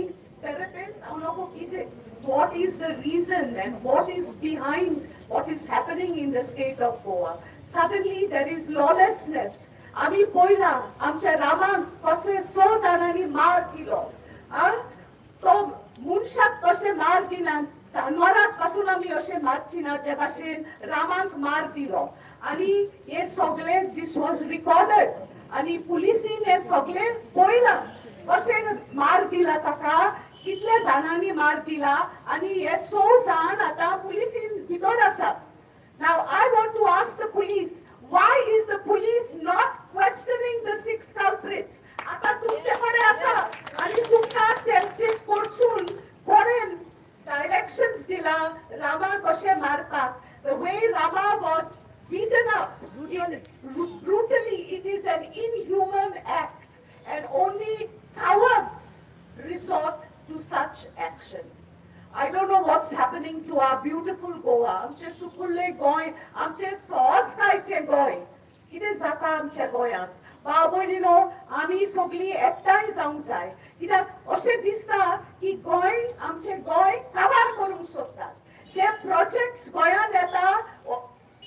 तेरेपेन हांव नको कितें, what is the reason and what is behind what is happening in the state of Goa? Suddenly there is lawlessness. आमी पळयला आमच्या रामाक कसले 100 जाणांनी मार दिलो. तो मनशाक कशें मार दिना, जानवराक पासून आमी अशें मारची ना जे भाशेन रामाक मार दिलो. आनी हे सगळें this was recorded आनी पुलिसीन हे सगळें पळयलां कशें मार दिला ताका, कितले जाणांनी मार दिला. आनी हे 100 जाण आतां पुलिसीन भितर आसात. Now I want to ask the police, why is the police not questioning the 6 culprits? आतां तुमचे कडेन आसा आनी तुमकां तेंचे कडसून कोणें डायरेक्शन्स दिला रामा कशें मारपाक? The way Rama was beaten up brutally, it is an inhuman act and only cowards resort to such action. I don't know what's happening to our beautiful Goa. आमचे सुपुल्ले गोंय, आमचे सहजकायचे गोंय, कितें जाता आमच्या गोंयांत? भाव भयणीनो, आमी सगळीं एकठांय जावंक जाय. कित्याक अशें दिसता की गोंय, आमचें गोंय काबार करूंक सोदतात. जे प्रोजेक्ट्स गोंयांत येता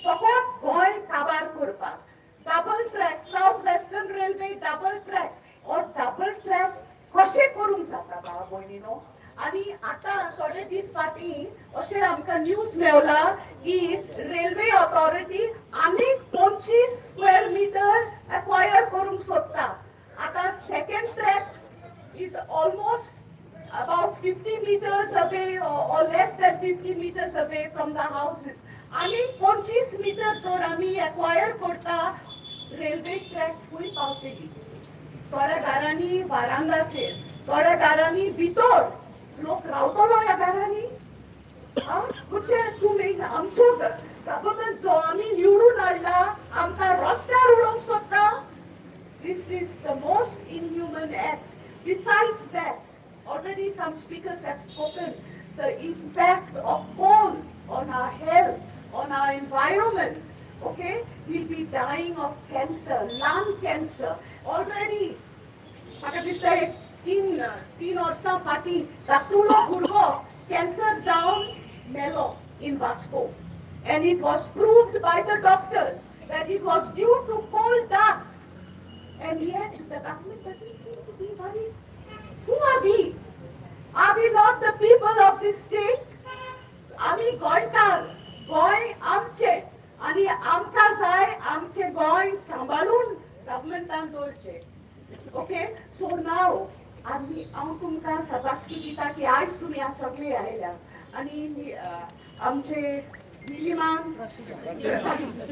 फकत गोंय काबार करपाक. Double track, South Western Railway double track, or double track कशें करूंक जाता भाव भयणीनो? आनी आतां थोडे दीस फाटीं अशें आमकां न्यूज मेवला की रेल्वे ऑथॉरिटी आनीक 25 स्क्वेअर मिटर एक्वायर करूंक सोदता. आतां second track is almost about 50 meters away or less than 50 meters away from the houses. आनीक 25 मिटर तर आमी एक्वायर करता, रेल्वे ट्रॅक फूल पावतली. थोड्या घरांनी वारांदाचेर, थोड्या घरांनी भितर लोक रावतलो ह्या घरांनी. म्हणजे तुमी आमचो गव्हर्मेंट जो आमी निवडून हाडला आमकां रस्त्यार उडोवंक सोदता. This is the most inhuman act. Besides that, already some speakers have spoken the impact of coal on our health, on our environment. Okay, we'll be dying of cancer, lung cancer. Already, म्हाका दिसता एक तीन वर्सां फाटीं धाकटुलो भुरगो cancer जावन मेलो in Vasco. And it was proved by the doctors that it was due to coal dust. And yet the government doesn't seem to be worried. Who are we? Are we not the people of this state? आमी गोंयकार, गोंय आमचे आनी आमकां जाय आमचे गोंय सांबाळून गव्हर्मेंटान दवरचें. Okay, so नाव आमी हांव तुमकां शाबासकी दिता की आयज तुमी सगळे आयल्या आनी आमचे निलिमान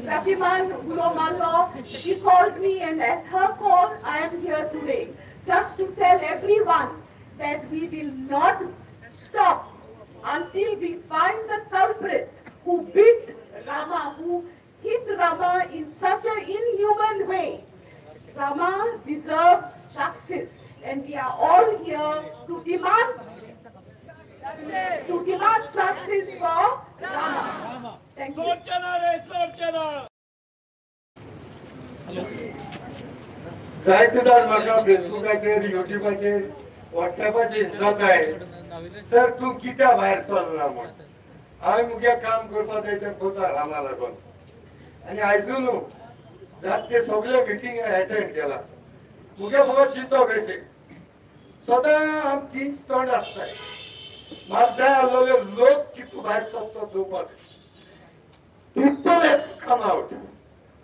प्रतिमान उलो मारलो. She called me and at her call I am here today just to tell everyone that we will not stop until we find the culprit who beat Rama, who hit Rama in such an inhuman way. Rama deserves justice, and we are all here to demand justice for Rama. Thank you. जायते जाण म्हाका फेसबुकाचेर, युट्यूबाचेर, वॉट्सॅपाचेर हिंसा जाय, sir तूं कित्याक भायर सरना म्हूण. हांवें मुगे काम करपाक जाय तें कोता रामा लागून. आनी आयजून न्हू जात ते सगळे मिटींग एटेंड केला. मुगे फकत चिंतप बेसीक सदां आम तीन तोंड आसताय. म्हाका जाय आसलेले लोक कितू भायर सरता चोवपाक. People have come out.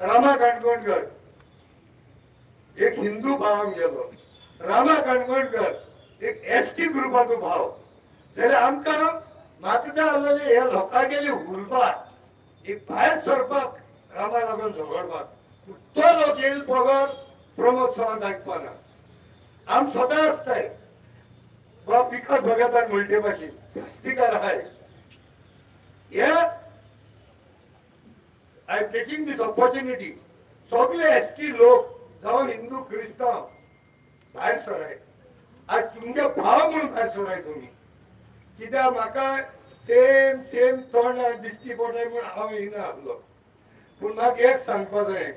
Rama Kankonkar एक हिंदू भाव गेलो, रामा काणकोणकर एक एस टी ग्रुपाचो भाव. जाल्यार आमकां म्हाका जाय आसलेले हे लोकांगेली उरपाक एक भायर सरपाक रामा लागून झगडपाक. तो लोक येयल बगर प्रमोद सावंत आयकपाना. आम सदां आसताय बाब विकास भगतान म्हणटे भाशेन साश्टीकार आहाय. हे I am taking this opportunity सगळे एस टी लोक जावं हिंदू क्रिस्तांव भायर सराय. आज तुमगे भाव म्हणून भायर सराय तुमी. कित्याक म्हाका सेम सेम तोंड दिसती पडटाय म्हूण हांव येयना आसलो. पूण म्हाका एक सांगपा जाय,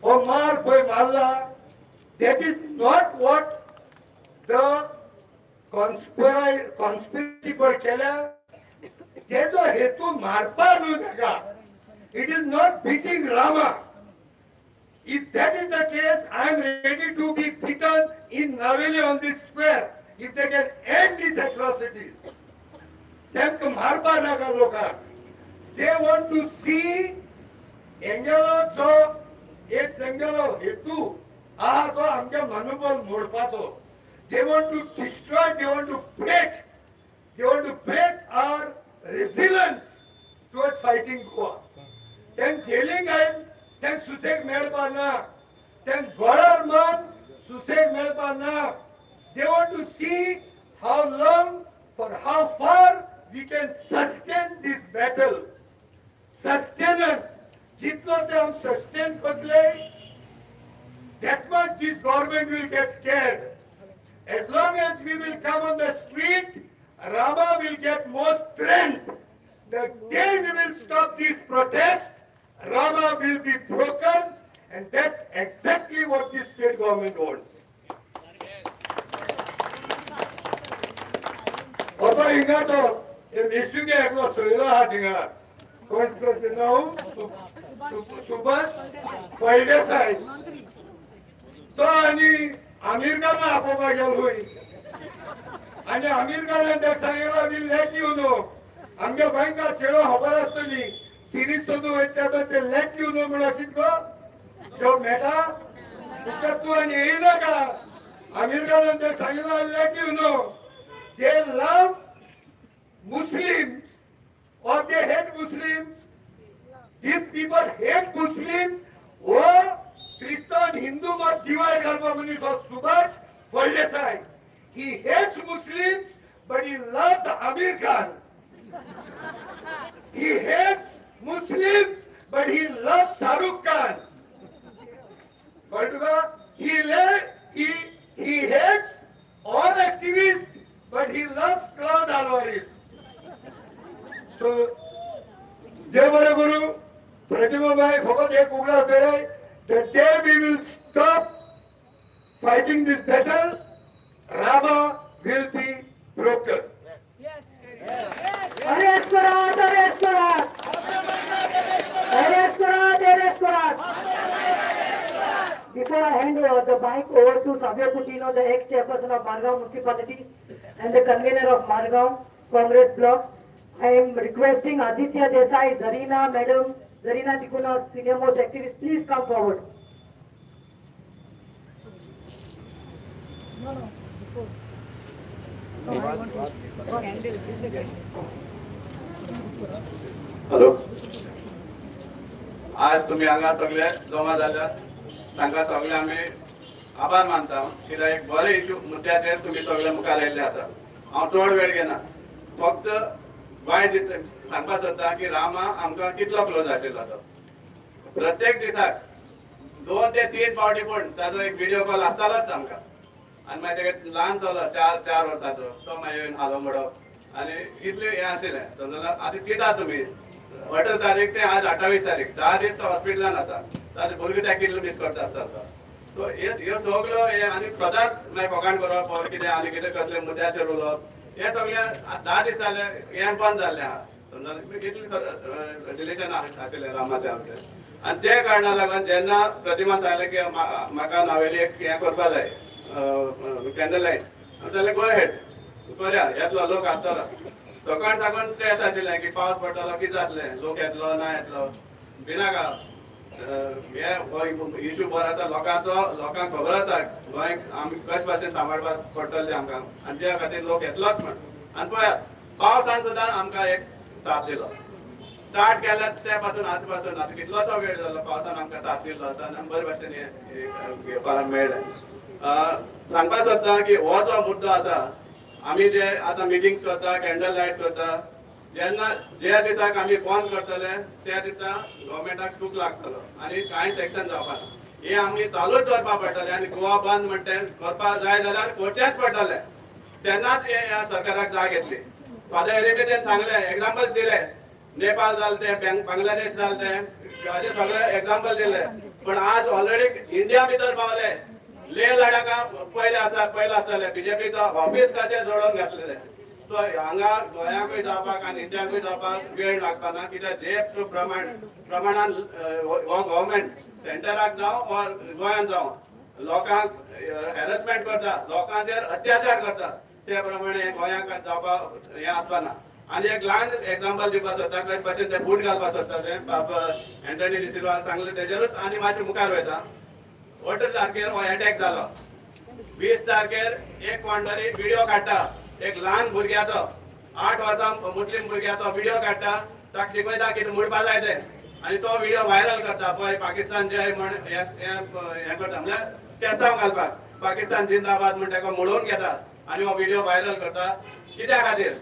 हो मार पळय मारला, that is not what the conspiracy पळय केल्या तेजो हेतू मारपा न्हू ताका. It is not beating Rama. If that is the case, I am ready to be beaten in Naveli on this square if they can end these atrocities. तांकां मारपा नाका लोकांक. They want to see हेंगेलो जो एक तेंगेलो हेतू आहा तो आमच्या मनोबल मोडपाचो. They want to destroy, they want to break, they want to break our resilience towards fighting Goa. तें झेलींग आयज तें सुसेग मेळपा ना, तें गोळार मान सुसेग मेळपा ना. They want to see how long, for how far we can sustain this battle. Sustenance, जितलो ते आम सस्टेन करतले, that much this government will get scared. As long as we will come on the street, Rama will get more strength. The day we will stop this protest, Rama will be broken, and that's exactly what this state government wants. असो हिंगा तो मेशुगे एकलो सोयरो आहा थिंगा, कोण नांव सुभाष फळदेसाय, तो आनी आमीर खाना आपोवपाक गेलो. आनी आमीर खानान ताका सांगिल्लो will let you know. आमच्या गोंयकार चेडो खबर आसतली सिरीज सोदूंक वयता ते let you know म्हणून कित गो जो मेळटा तुका तूं आनी येयनाका. आमीर खानान ताका सांगिल्लो let you know. They love Muslims or they hate Muslims. These people hate Muslims. हो क्रिस्तान हिंदू मत डिवायड घालपा मनीस हो Subhash Phaldesai. He hates Muslims but he loves Aamir Khan. He hates Muslims but he loves Shahrukh Khan. कळ्ळें तुका? He hates all activists but he loves Claude Alvares. So, देव बरें करूं प्रतिमाबाई फकत एक उगडास दवराय, the day we will stop fighting this battle, Rama will be broken. Arrest करा, arrest करा. the mic over to Savio Coutinho, the ex-chairperson of Margao Municipality and the convener of Margao Congress Block. I am requesting Aditya Desai, Zarina Madam, Zarina Tikuna, senior most activist, please come forward. No, no, before. No, I want to candle, bring the candle. Hello. आज तुम्ही हांगा सगळे जमा जाल्यात तांकां सगळे आमी आभार मानता कित्याक एक बरे इशू मुद्द्याचेर तुमी सगळे मुखार आयिल्ले आसा. हांव चड वेळ घेना, फक्त वायट सांगपाक सोदता की रामा आमकां कितलो क्लोज आशिल्लो तो. प्रत्येक दिसाक 2 ते 3 फावटी पूण ताजो एक विडियो कॉल आसतालोच आमकां. आनी मागीर तेका ल्हान चलो 4 वर्सांचो तो मागीर येवन हालो म्हणप आनी इतलें हें आशिल्लें. समजला आतां चिंता तुमी 18 तारीख ते आज 28 तारीख 10 दीस तो हॉस्पिटलान आसा, ताजे भुरगीं ताका कितलो मीस करता आसता. सो ह्यो सगळ्यो हे आनी सदांच मागीर फकाण करप or कितें आनी कितें कसले मुद्द्याचेर उलोवप हें सगळें 10 दीस जाले हें बंद जाल्लें आहा. समजा कितलें रिलेशन आशिल्लें रामाचें आमचें. आनी ते कारणा लागून जेन्ना प्रतिमा सांगलें की म्हाका नावेली एक हें करपा जाय कॅन्डल लायट, जाल्यार गो हेड करया, येतलो लोक आसतलो. सकाळ साकून स्ट्रेस आशिल्लें की पावस पडटलो कितें जातलें, लोक येतलो ना येतलो भिनाका. हे हो इशू बरो आसा, लोकांचो लोकांक खबर आसा गोंय आमी कशे भाशेन सांबाळपाक पडटलें आमकां आनी त्या खातीर लोक येतलोच म्हण. आनी पळयात पावसान सुद्दां आमकां एक साथ दिलो. स्टार्ट केल्या ते पासून आतां पासून आतां कितलोसो वेळ जालो पावसान आमकां साथ दिल्लो आसा आनी बरे भाशेन हें घेवपाक मेळ्ळें. सांगपाक सोदता की हो जो मुद्दो आसा आमी जे आतां मिटिंग्स करता, कॅन्डल लायट्स करता, जेन्ना ज्या दिसाक आमी बंद करतले त्या दिसा गव्हर्मेंटाक चूक लागतलो आनी कांयच एक्शन जावपाक ना. हें आमी चालूच दवरपाक पडटलें आनी गोवा बंद म्हणटा करपाक जाय जाल्यार करचेंच पडटलें. तेन्नाच ह्या सरकाराक जाग येतली. फादर एरिकेन सांगलें, एग्जाम्पल्स दिले, नेपाळ जालें तें, बांगलादेश जालें तें, हाजे सगळे एग्जाम्पल दिले. पण आज ऑलरेडी इंडिया भितर पावले. लेह लडाखा पयले आसा, पयले आसतले बीजेपीचो ऑफीस कशें जोडून घातलेलें. सो हांगा गोंयाकूय जावपाक आनी इंडियाकूय जावपाक वेळ लागपा ना, कित्याक जे प्रमाणान हो गव्हर्मेंट सेंटराक जावं ऑर गोंयांत जावं लोकांक हॅरसमेंट करता, लोकांचेर अत्याचार करता, ते प्रमाणे गोंयाक जावपाक हें आसपा ना. आनी एक ल्हान एग्जाम्पल दिवपाक सोदता, कशे भाशेन ते बूट घालपाक सोदता ते बाब एंटनी डिसिल्वा सांगलें तेजेरूच आनी मातशें मुखार वयता. 18 तारखेर हो एटॅक जालो, 20 तारखेर एक कोण तरी व्हिडिओ काडटा, एक ल्हान भुरग्याचो 8 वर्सां मुस्लीम भुरग्याचो व्हिडिओ काडटा, ताका शिकयता कितें म्हणपा जाय तें आनी तो व्हिडिओ व्हायरल करता. पळय पाकिस्तान जय म्हण हें करता, म्हणल्यार टेस्तांव घालपाक पाकिस्तान जिंदाबाद म्हण ताका मोडून घेता आनी हो व्हिडिओ व्हायरल करता. कित्या खातीर?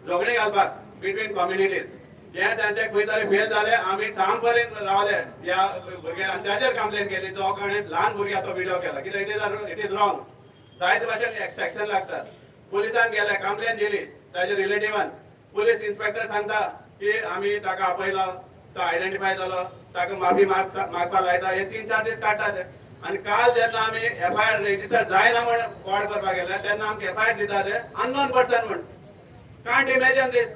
झगडीं घालपाक बिटवीन कम्युनिटीज. हें तांचे खंय तरी फेल जालें. आमी ठाम पर्यंत रावले ह्या भुरग्यान आनी ताचेर कंप्लेन केली जो कोणें ल्हान भुरग्याचो व्हिडिओ केला, कित्याक it is wrong. जायते भाशेन एक्शन लागता. पुलिसान गेले, कंप्लेन दिली ताजे रिलेटिवान. पुलीस इन्स्पेक्टर सांगता की आमी ताका आपयलो, तो आयडेंटिफाय जालो, ताका माफी मागपाक लायता. हे 3-4 दीस काडटा ते. आनी काल जेन्ना आमी एफआयआर रजिस्टर जायना म्हण कॉल करपाक गेले तेन्ना आमकां एफआयआर दिता ते अननोन पर्सन म्हण. Can't imagine these.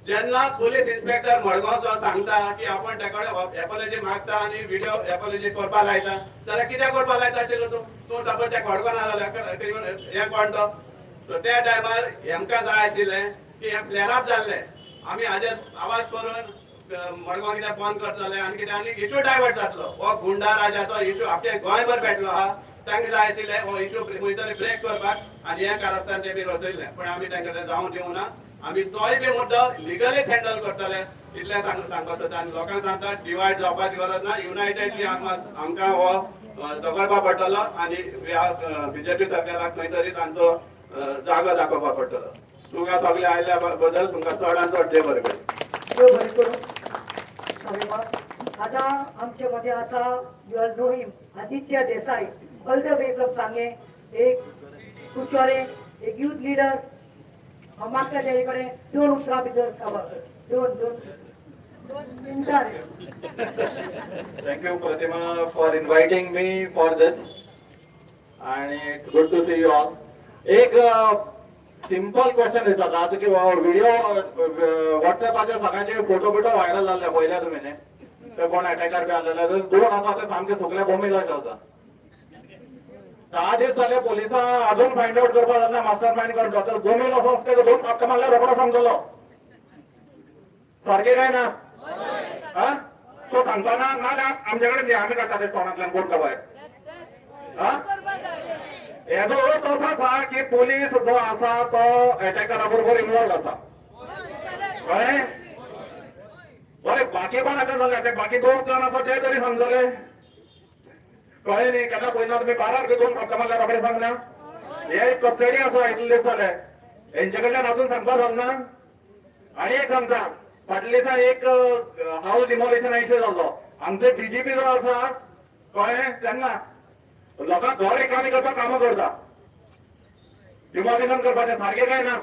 जेन्ना पुलीस इन्स्पेक्टर मडगांवचो सांगता की आपण ताका एपोलॉजी मागता आनी व्हिडिओ एपोलॉजी करपाक लायता, जाल्यार कित्याक करपाक लायता आशिल्लो तूं? तूं सपोज त्या खडगोना जाल्यार हें कोण तो? सो त्या टायमार हेमकां जाय आशिल्लें की हें फ्लॅर अप जाल्लें, आमी हाजेर आवाज करून मडगांव कित्याक बंद करतले आनी कितें आनी इशू डायवर्ट जातलो. हो गुंडा राजाचो इशू आपल्या गोंयभर पेटलो आहा, तांकां जाय आशिल्लें हो इशू खंय तरी ब्रेक करपाक आनी हें कारस्थान ते बी रचयल्लें. पण आमी तांकां जावंक दिवना. आमी तोय बी मुद्दो लिगलीच हँडल करतले इतलें सांगपाक सोदता. आनी लोकांक सांगता डिवायड जावपाची गरज ना, युनायटेडली आमकां हो झगडपाक पडटलो आनी ह्या बीजेपी सरकाराक खंय तरी तांचो जागो दाखोवपाक पडटलो. तुमकां सगळे आयिल्ल्या बद्दल तुमकां चडान चड देव बरें करूं. देव बरें करूं. आतां आमचे मदें आसा you all know him, Aditya Desai, all the way from Sanguem, एक कुचोरे, एक यूथ लिडर. हांव मागता तेजे कडेन 2 उतरां भितर खबर दोन दोन दोन मिनटां. Thank you Pratima for inviting me for this आनी it's good to see you all. एक सिंपल क्वेश्चन विचारता आतां की व्हिडिओ व्हॉट्सएपाचेर सगळ्यांचे फोटो बिटो व्हायरल जाल्ले पळयल्या तुमी न्ही, ते कोण एटॅकार बी आसलेले दोन आसा ते सामके सुकले बोमील अशे आसा. 10 दीस जाले पोलिसां अजून फायंड आवट करपाक जालें ना मास्टर मायंड करता. तर गोमेल असो आसता दोन थापटां मारल्यार रोकडो समजलो. सारकें काय ना? हा, तो सांगता ना ना आमचे कडेन आमी काडटा ते तोंडांतल्यान कोण भायर. हेजो अर्थ असो आसा की पोलीस जो आसा तो एटॅकरा बरोबर इन्वॉल्व आसा. कळ्ळें? बरें, बाकी कोण आसा जाल्यार बाकी 2 जाण आसा ते तरी समजले. कळ्ळें न्ही? केन्ना पळयना तुमी बारार दोन थापटां मारल्यार रोखडे सांगना. हे कस्टडी आसा इतले दीस जाले हेंचे कडल्यान अजून सांगपाक जालना. आनी एक सांगता, फाटल्या दिसा एक हाऊस डिमॉलिशन इश्यू जाल्लो. आमचे डीजीपी जो आसा कळ्ळें, तेन्ना लोकांक घर रिकामी करपाक कामां करता, डिमॉलिशन करपाचें. सारकें काय ना?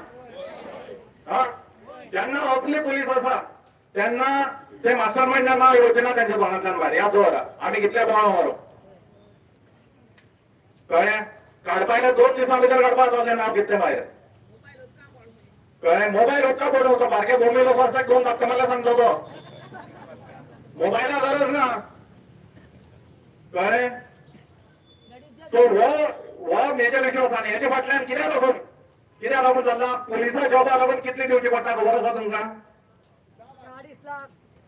हा, जेन्ना असले पुलीस आसा तेन्ना ते मास्टर मायंडान नांव येवचें ना तेंच्या तोंडांतल्यान भायर. याद दवरा, आमी कितले बोवाळ मारू. कळ्ळें? काडपाक 2 दिसां भितर काडपाक जालें नांव कितलें भायर. कळ्ळें? मोबायल उदका पडून तो बारके बोंबे लोक आसता 2 धापटां मारल्यार सांगता तो. मोबायला गरज ना. कळ्ळें? सो हो मेजर इश्यू आसा. आनी हेजे फाटल्यान कित्याक लागून चल्ला? पुलिसा जॉबा लागून कितली दिवची पडटा खबर आसा तुमकां?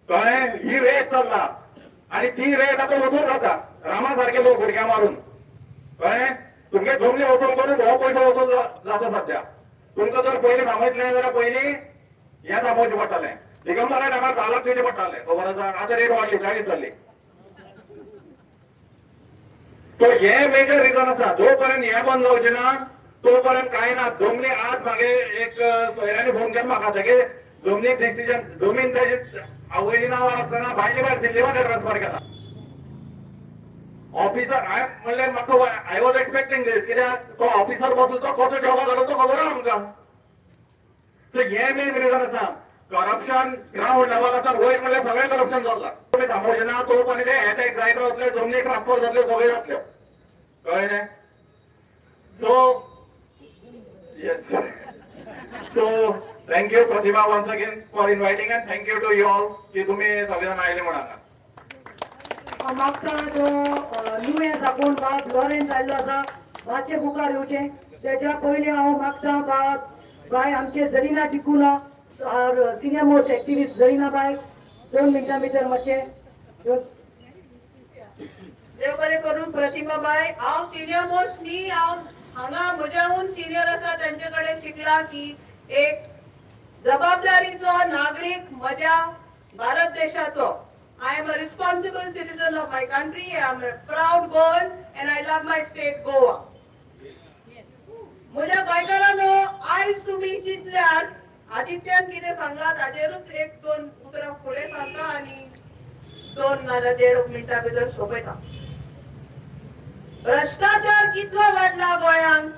कळ्ळें? ही रेट चल्ला आनी ती रेट आतां वसूल जाता रामा सारके लोक भुरग्यां मारून. कळ्ळें? तुमगे जमनी वसूल करून हो पयसो वसूल जाता सद्या. तुमकां जर पयलीं थांबयतलें जाल्यार पयलीं हें थांबोवचें पडटलें. दिगंबरा टायमार 10 लाख दिवचें पडटालें, खबर आसा? आतां रेट वाडली, 40 जाल्ली. सो हे मेजर रिजन आसा. जो पर्यंत हें बंद जावचें ना तो पर्यंत कांय ना. जमनी आज म्हागे एक सोयऱ्यांनी फोन केलो म्हाका, तेगे जमनीक डिसिजन जमीन तेजे आवयली नांवार आसतना भायले भायर दिल्ली ट्रान्सफर केला. ऑफिसर हांवें म्हणलें म्हाका I was expecting दीस, कित्याक तो ऑफिसर बसलो तो कसो जॉबा घालो तो खबर आहा आमकां. सो हें मेन रिजन आसा. करप्शन ग्रावंड लेवल आसा, वयर म्हणल्यार सगळें करप्शन चल्लां. तुमी थांबोवचें ना तो पर्यंत ते एटॅक जायत रावतले, जमनी ट्रान्सफर जातले, सगळें जातल्यो. कळ्ळें? So yes, so thank you Pratima once again for inviting and thank you to you all की तुमी सगळे जाण आयले म्हूण हांगा. म्हाका जो नुवें साकून बाब लॉरेन्स आयिल्लो आसा मातशें मुखार येवचें. तेच्या पयलीं हांव मागता बाब बाय आमचे Zarina D'Cunha, senior most activist Zarina बाय, 2 मिनटां भितर मातशें. देव बरें करून प्रतिमा बाय, हांव सिनियर मोस्ट न्ही, हांव हांगा म्हज्याहून सिनियर आसा तेंचे कडेन शिकला की एक जबाबदारीचो नागरीक म्हज्या भारत देशाचो. I am a responsible citizen of my country. I am a proud Goan and I love my state Goa. म्हज्या गोंयकारांनो, आयज तुमी चिंतल्यार आदित्यान कितें सांगलां ताजेरूच 1-2 उतरां फुडें सांगता आनी 2 नाजाल्यार 1.5 मिनटां भितर सोंपयता. भ्रश्टाचार कितलो वाडला गोंयांत.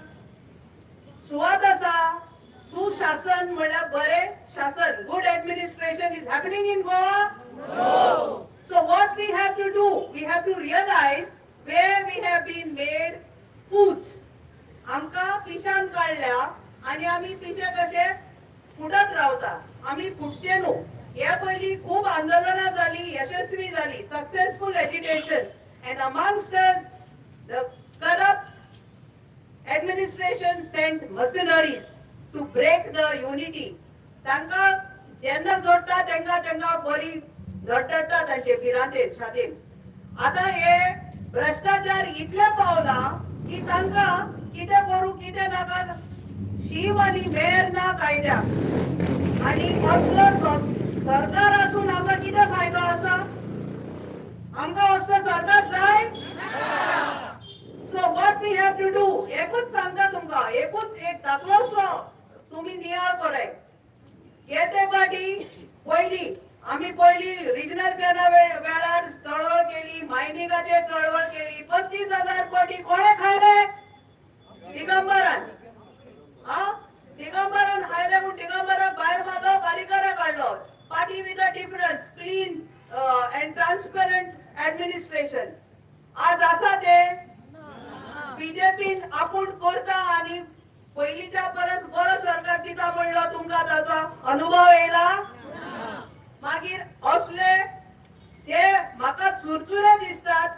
सुवात आसा सुशासन म्हणल्यार बरें शासन, good administration is happening in Goa. No. So what we have to do, we have to realize where we have been made fools. आमकां पिशान काडल्या आनी आमी पिशे कशे फुटत रावता. आमी फुटचे न्हू. हे पयलीं खूब आंदोलनां जाली, यशस्वी जाली, successful agitation, and amongst the corrupt administration sent mercenaries to break the unity. तांकां जेन्ना जोडटा तांकां तांकां बरी धडधडटा तांचे भिरांतेन छातयेन. आतां हे भ्रश्टाचार इतले पावला की तांकां कितें करूं कितें नाका, शीव आनी मेर ना कायद्याक. आनी असलो सरकार आसून आमकां कितें फायदो आसा? आमकां असलो सरकार जाय? So what we have to do, एकूच सांगता तुमकां, एकूच एक धाकलोसो तुमी नियाळ कराय. येते फाटी पयलीं आमी पयलीं रिजनल प्लॅना वेळार चळवळ केली, मायनिंगाचेर चळवळ केली. 35,000 कोटी कोणें खायले? दिगंबरान. हा, दिगंबरान खायले म्हूण दिगंबराक भायर मारलो, पारीकराक काडलो. Party with a difference, clean and transparent administration. आज आसा ते बीजेपीन आपूण करता आनी पयलींच्या परस बरो सरकार दिता म्हणलो तुमकां ताचो अनुभव येयला. मागीर असले जे म्हाका चुरचुरे दिसतात,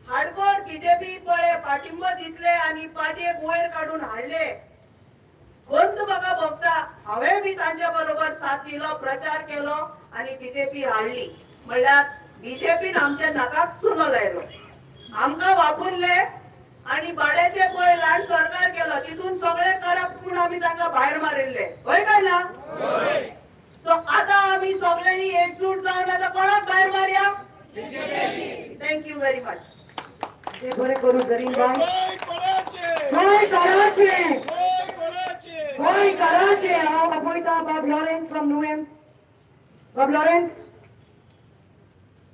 हाडभर बीजेपी पळय पाठिंबो दितले आनी पार्टयेक वयर काडून हाडले. गोंच म्हाका भोगता, हांवें बी तांच्या बरोबर साथ दिलो, प्रचार केलो आनी बीजेपी हाडली. म्हणल्यार बीजेपीन आमच्या नाकाक चुनो लायलो, आमकां वापरले आनी भाड्याचे पळय ल्हान सरकार केलो, तितून सगळे करप्ट म्हूण आमी तांकां भायर मारिल्ले, हय काय ना? सो आतां आमी सगळ्यांनी एकजूट जावन आतां कोणाक भायर मारया? Thank you very much. बरें करूं जरीन बाय. गोंय कराचें, गोंय कराचें. हांव आपयता बाब लॉरेन्स फ्रॉम नुवें. बाब लॉरेन्स,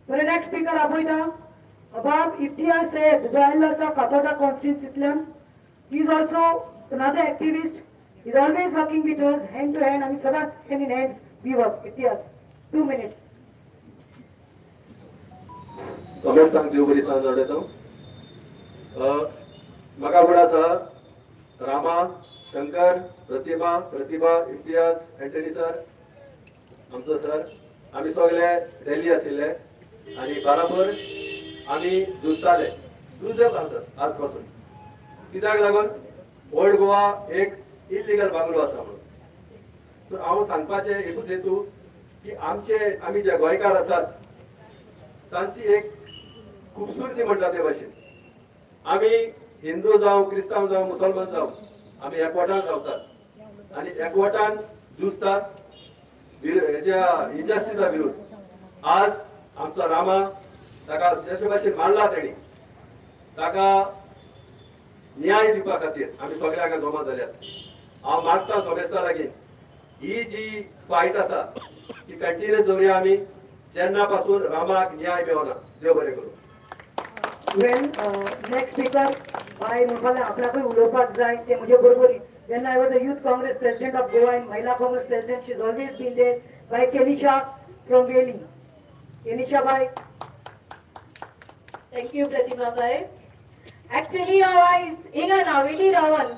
बरें, नेक्स्ट स्पीकर आपयता बाब इफ्तियाज सैद, जो आयिल्लो आसा Fatorda कॉन्स्टिट्युन्सींतल्यान. He is also another activist, is always working with us hand to hand. आमी सदांच hand in hand we work. Imtiaz, 2 minutes. समेस्तांक देव बरी सांज उलयता. म्हाका खबर आसा रामा, शंकर, प्रतिमा, प्रतिभा, इम्तियाज, एंटनी सर, आमचो सर, आमी सगळे रॅली आशिल्ले आनी बराबर आमी झुजताले, झुजत आसत आज पासून. कित्याक लागून ओल्ड गोवा एक इलिगल बांगलो आसा म्हणून. तर हांव सांगपाचें एकूच हेतू की आमचे आमी जे गोंयकार आसात तांची एक खुबसुरती म्हणटा ते भाशेन आमी हिंदू जावं, क्रिस्तांव जावं, मुसलमान जावं, आमी एकवटान रावतात आनी एकवटान झुजतात हेच्या इंजस्टिसा विरुद्ध. आज आमचो रामा ताका जशे भाशेन मारला तेणी, ताका न्याय दिवपा खातीर आमी सगळे हांगा जमा जाल्यात. हांव मागता समेस्ता लागीं ही जी फायट आसा ती कंटिन्युअस दवरुया आमी जेन्ना पासून रामाक न्याय मेळना. देव बरें करूं. वेल, नेक्स्ट स्पीकर बाय म्हणपाक आपल्याकूय उलोवपाक जाय ते म्हजे बरोबर. जेन्ना I was a youth Congress president of Goa and Mahila Congress president, she is always been there. By Kenisha from Veli. Kenisha bye. Thank you Pratima bye. Actually हांव आयज हिंगा नावेली रावन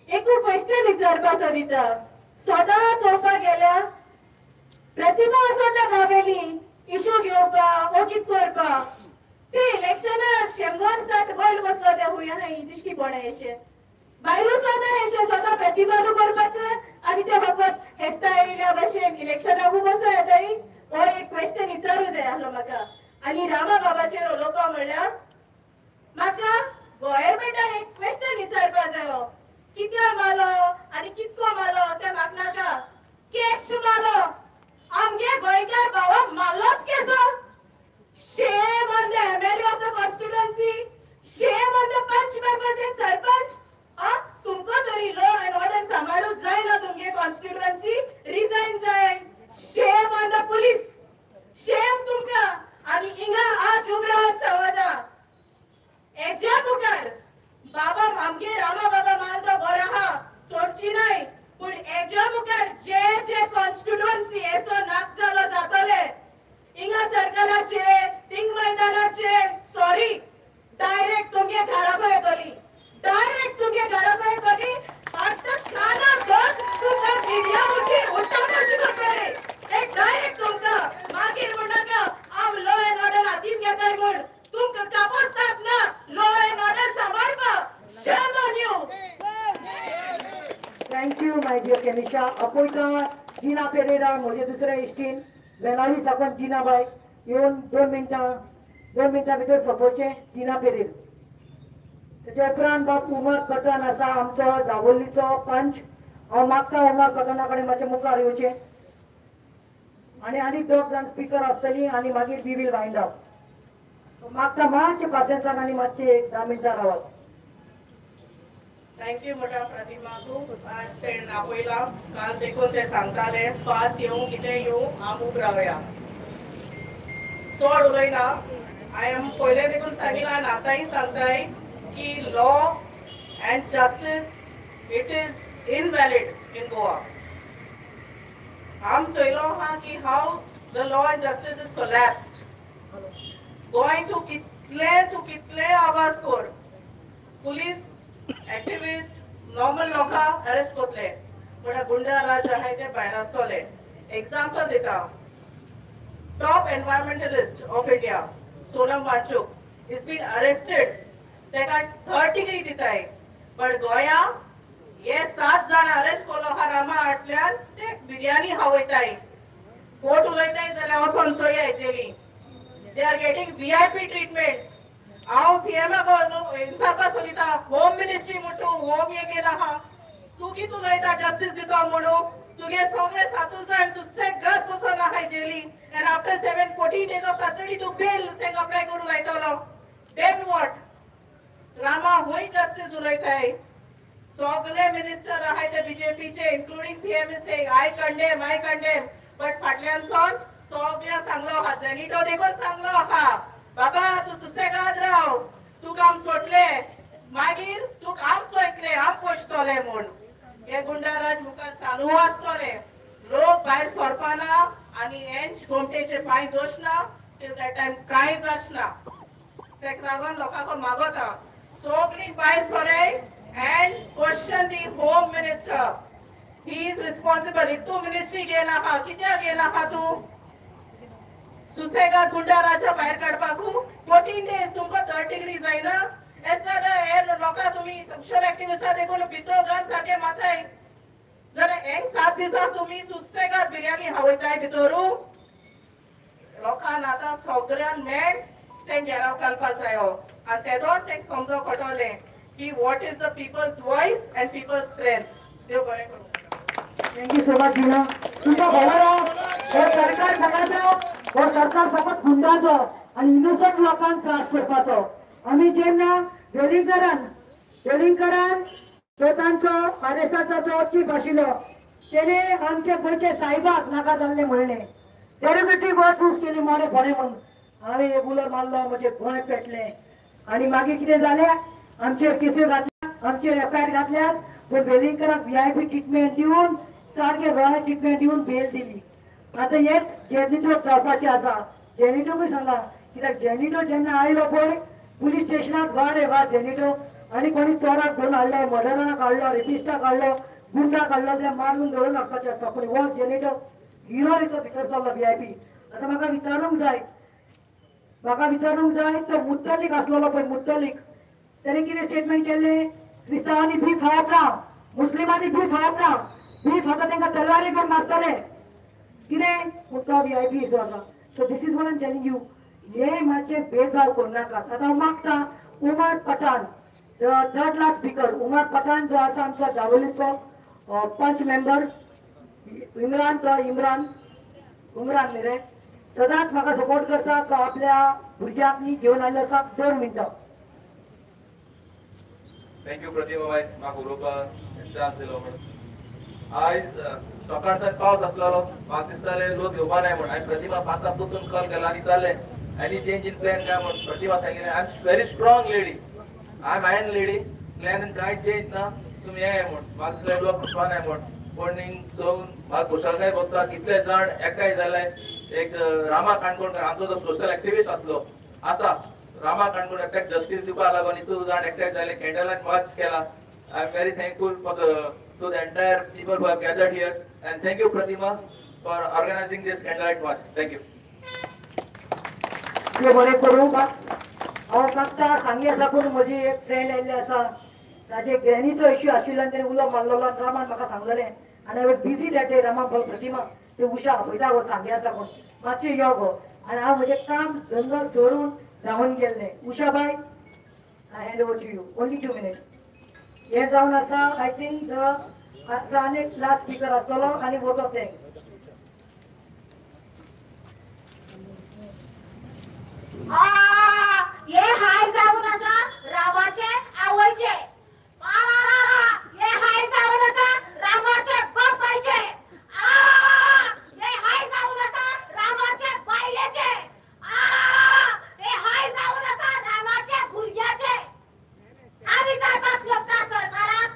एकू क्वेश्चन विचारपा सोदिता. स्वता चोवपाक गेल्यार प्रतिमा वचोन नावेली इशू घेवपा वो कित करपा, ते इलेक्शनार 100 सात वयर बसलो त्या हुया दिश्टी पडा अशें भायरूच वता अशें स्वता प्रतिमा करपाचें आनी ते फकत हेस्ता येयल्या भशेन इलेक्शनाकू बसो येताय. हो एक क्वेश्चन विचारू जाय आसलो म्हाका. आनी रामा बाबाचेर उलोवपा म्हणल्यार म्हाका गव्हर्मेंटान एक क्वेश्चन विचारपा जायो, कित्याक मालो आनी कितको मालो तें म्हाका नाका, केश मालो आमगे गोंयकार भावाक मारलोच केसो. Shame on the MLA of the constituency, shame on the panch members and sarpanch. तुमकां तरी लॉ एंड ऑर्डर सांबाळूंक जायना तुमगे कॉन्स्टिट्युएन्सी, रिजायन जाय. Shame on the police, shame तुमकां. आनी हिंगा आज उबरात सांगता हेच्या मुखार बाबा आमगे रामा बाबा माल तो बरो आहा, सोडची न्हय, पूण हेच्या मुखार जे जे कॉन्स्टिट्युएन्सी येसो नाक जालो जातले हिंगा सर्कलाचे थिंग मैदानाचे, सॉरी, डायरेक्ट तुमगे घराक येतली, डायरेक्ट तुमगे घराक येतली. आतां काना धर तुमकां मिडिया वचीर उठा कशी करतले एक डायरेक्ट तुमकां. मागीर म्हणनाका हांव लॉ एंड ऑर्डर हातीन घेताय म्हूण, तुमकां कापस्तात ना लॉ एंड ऑर्डर सांबाळपाक. Shame on you. Thank you my dear Kenisha. आपयता जिना पेरेरा, म्हजे दुसरे इश्टीन बेनाली साकून. जिना बाय येवन 2 मिनटां, 2 मिनटां भितर सोंपोवचें. जिना पेरेर. तेच्या उपरांत बाब उमर कटन आसा आमचो दावोलीचो पंच. हांव मागता उमर कटना कडेन मातशें मुखार येवचें आनी आनी 2 जाण स्पिकर आसतली आनी मागीर we will wind up. मागता मातशें पासेंसान आनी मातशें 10 मिनटां रावात. Thank you मोठ्या प्रतिमाकू. आज ते आपयला, काल देखून ते सांगताले पास येवं कितें येवं आम उब रावया, चड उलयना. हांवें पयलें देखून सांगिलां आनी आतांय सांगताय की law and justice it is invalid in Goa. आम चोयलो आहा की how the law and justice is collapsed. Goa तूं कितले आवाज कर, पुलीस एक्टिविस्ट नॉर्मल लोकांक अरेस्ट करतले, पूण गुंडा राज आहाय ते भायर आसतले. एग्जाम्पल दिता, top environmentalist of India Sonam Wangchuk, Is been arrested, ताका थर्ड डिग्री दिताय. बट गोंया हे 7 जाण अरेस्ट केलो आहा रामा हाटल्यान, ते बिर्याणी खावयताय, फोट उलयताय जाल्यार वचोन चोया jelly. They are getting VIP treatments. हांव सीएमाक इन्साफा सोदिता, होम मिनिस्ट्री म्हण तूं होम हे केला आहा, तूं कितें उलयता जस्टीस दिता म्हणून? तुगे सगळे 7 जाण सुसेगाद बसून आहाय jelly, and after 7-14 days of custody तूं बेल तांकां अप्लाय करूंक लायतलो. Then what? Rama हुंय जस्टीस उलयताय? सगळे मिनिस्टर आहाय ते बीजेपीचे, including CM is saying I condemn, I condemn, but फाटल्यान सोन सगळ्या सांगलो आहा, जेनिटो देखून सांगलो आहा, बाबा तूं सुसेगाद राव, तुका आम सोडले, मागीर तुका आम चोयतले, आम पोशतले म्हूण. हे गुंडाराज मुखार चालू आसतले, लोक भायर सरपाना आनी हेंच गोमटेचे पांय दोशना टिल that time कांयच आसना. तेका लागून लोकांक मागता सगळीं भायर सराय and question the home minister. He is responsible. तूं मिनिस्ट्री घेवन आहा, कित्याक घेवन आहा तूं? सुसेगाद गुंडाराजा भायर काडपाकू 14 डेज तुमकां थर्ड डिग्री जायना. एस जाल्यार हे लोकां तुमी सोशल एक्टिविस्टा देखून भितर घाल सारके माथाय जाल्यार एक 7 दिसां तुमी सुसेगाद बिर्याणी खावयताय भितरू. लोकांक आतां सगळ्यान मेळ तें घेराव घालपा जायो आनी तेदोन तेंक समजो कळटलें की what is the people's voice and people's strength. देव बरें करूं. Thank you so much Dina. तुमकां खबर आहा हो सरकार सगळ्याचो, हो सरकार फकत गुंडाचो आनी इनोसंट लोकांक त्रास करपाचो. आमी जेन्ना वेलिंगकरान तो तांचो आरएसएसाचो जो चीफ आशिल्लो तेणे आमचे गोंयचे साहेबाक नाका जाल्लें म्हणलें, डेरोगेटरी वर्ड यूज केली मोरे फोणे म्हणून. हांवें एक उलो मारलो, म्हजें गोंय पेटलें. आनी मागीर कितें जालें, आमचेर केस्यो घातल्या, आमचेर एफआयआर घातल्यात, पूण वेलिंगकराक व्हीआयपी ट्रिटमेंट दिवन सारकें रॉयल ट्रिटमेंट दिवन बेल दिली. आतां हेच जेनिटो जावपाचें आसा. जेनिटोकूय सांगला, कित्याक जेनिटो जेन्ना आयलो पळय पुलीस स्टेशनाक, वा रे वा जेनिटो, आनी कोणी चोराक धरून हाडलो, मर्डराक हाडलो, रेपिस्टाक हाडलो, गुंडाक हाडलो जाल्यार मारून धरून हाडपाचें आसता. पूण हो जेनिटो हिरो इसो भितर सरलो व्हीआयपी. आतां म्हाका विचारूंक जाय, म्हाका विचारूंक जाय, तो मुत्तलीक आसलेलो पळय मुत्तलीक, तेणें कितें स्टेटमेंट केल्लें? क्रिस्तांवांनी बीफ खावप ना, मुस्लिमांनी बीफ खावप ना, बीफ खाता तांकां तलवारी घेवन मारतले कितें? पूण तो व्हीआयपी इसो आसा. So this is what I am telling you, हे मातशें भेदभाव करनाकात. आतां हांव मागता Umar Pathan, the third last speaker, Umar Pathan जो आसा आमचो जावोलीचो पंच मेंबर, इमरान, तो इमरान उमरान न्ही रे, सदांच म्हाका सपोर्ट करता. तो आपल्या भुरग्यांक न्ही घेवन आयिल्लो आसा. 2 मिनटां. Thank you प्रतिमा बाय, म्हाका उलोवपाक चान्स दिलो म्हणून. आयज सकाळ सावन पावस आसलेलो, म्हाका दिसतालें लोक येवपा नाय म्हूण. हांवें प्रतिमा 5 परतून कॉल केलो आनी विचारलें एनी चेंज इन प्लॅन काय म्हूण. प्रतिमा सांगिल्लें I am very strong lady, I am iron lady, plan कांय चेंज ना, तुमी येय म्हूण. म्हाका दिसलें लोक वचपा नाय म्हूण, पूण हिंग सवन म्हाका खुशालकाय भोगता कितले जाण एकठांय जाले. एक रामा काणकोणकर आमचो जो सोशल एक्टिविस्ट आसलो आसा, रामा काणकोणकर एकट्याक जस्टीस दिवपाक लागून इतू जाण एकठांय जाले, कॅन्डलायट मार्च केला. I am very thankful for the to the entire people who have gathered here, and thank you Pratima for organizing this candlelight march. Thank you. देव बरें करूं. हांव मागता सांगी आसा पूण म्हजी एक फ्रेंड आयिल्ली आसा, ताजे ग्रॅनीचो इश्यू आशिल्लो आनी तेणें उलो मारलेलो आनी रामान म्हाका सांगलेलें, आनी I was busy that day. Rama Pratima ते उशा आपयता गो सांगे आसा कोण, मातशें यो गो. आनी हांव म्हजें काम धंदो सोडून धांवून गेल्लें. उषा बाय, I hand over to you, only 2 minutes. हें जावन आसा I think the आतां आनी एक लास्ट स्पिकर आसतलो आनी वोट ऑफ thanks. हे हाय जावन आसा रामाचे आवयचे, हे हाय जावन आसा रामाचे बापायचे, हे हाय जावन आसा रामाचे बायलेचे, हे हाय जावन आसा रामाचे भुरग्याचे. हांव विचारपाक सोदता सरकाराक,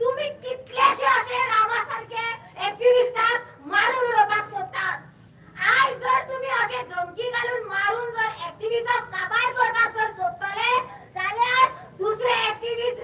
तुमी कितलेशे अशे रामा सारके एक्टिविस्टाक मारून उडोवपाक सोदतात? आयज जर तुमी अशे धमकी घालून मारून जर एक्टिविजम काबार करपाक जर सोदतले जाल्यार दुसरे एक्टिविस्ट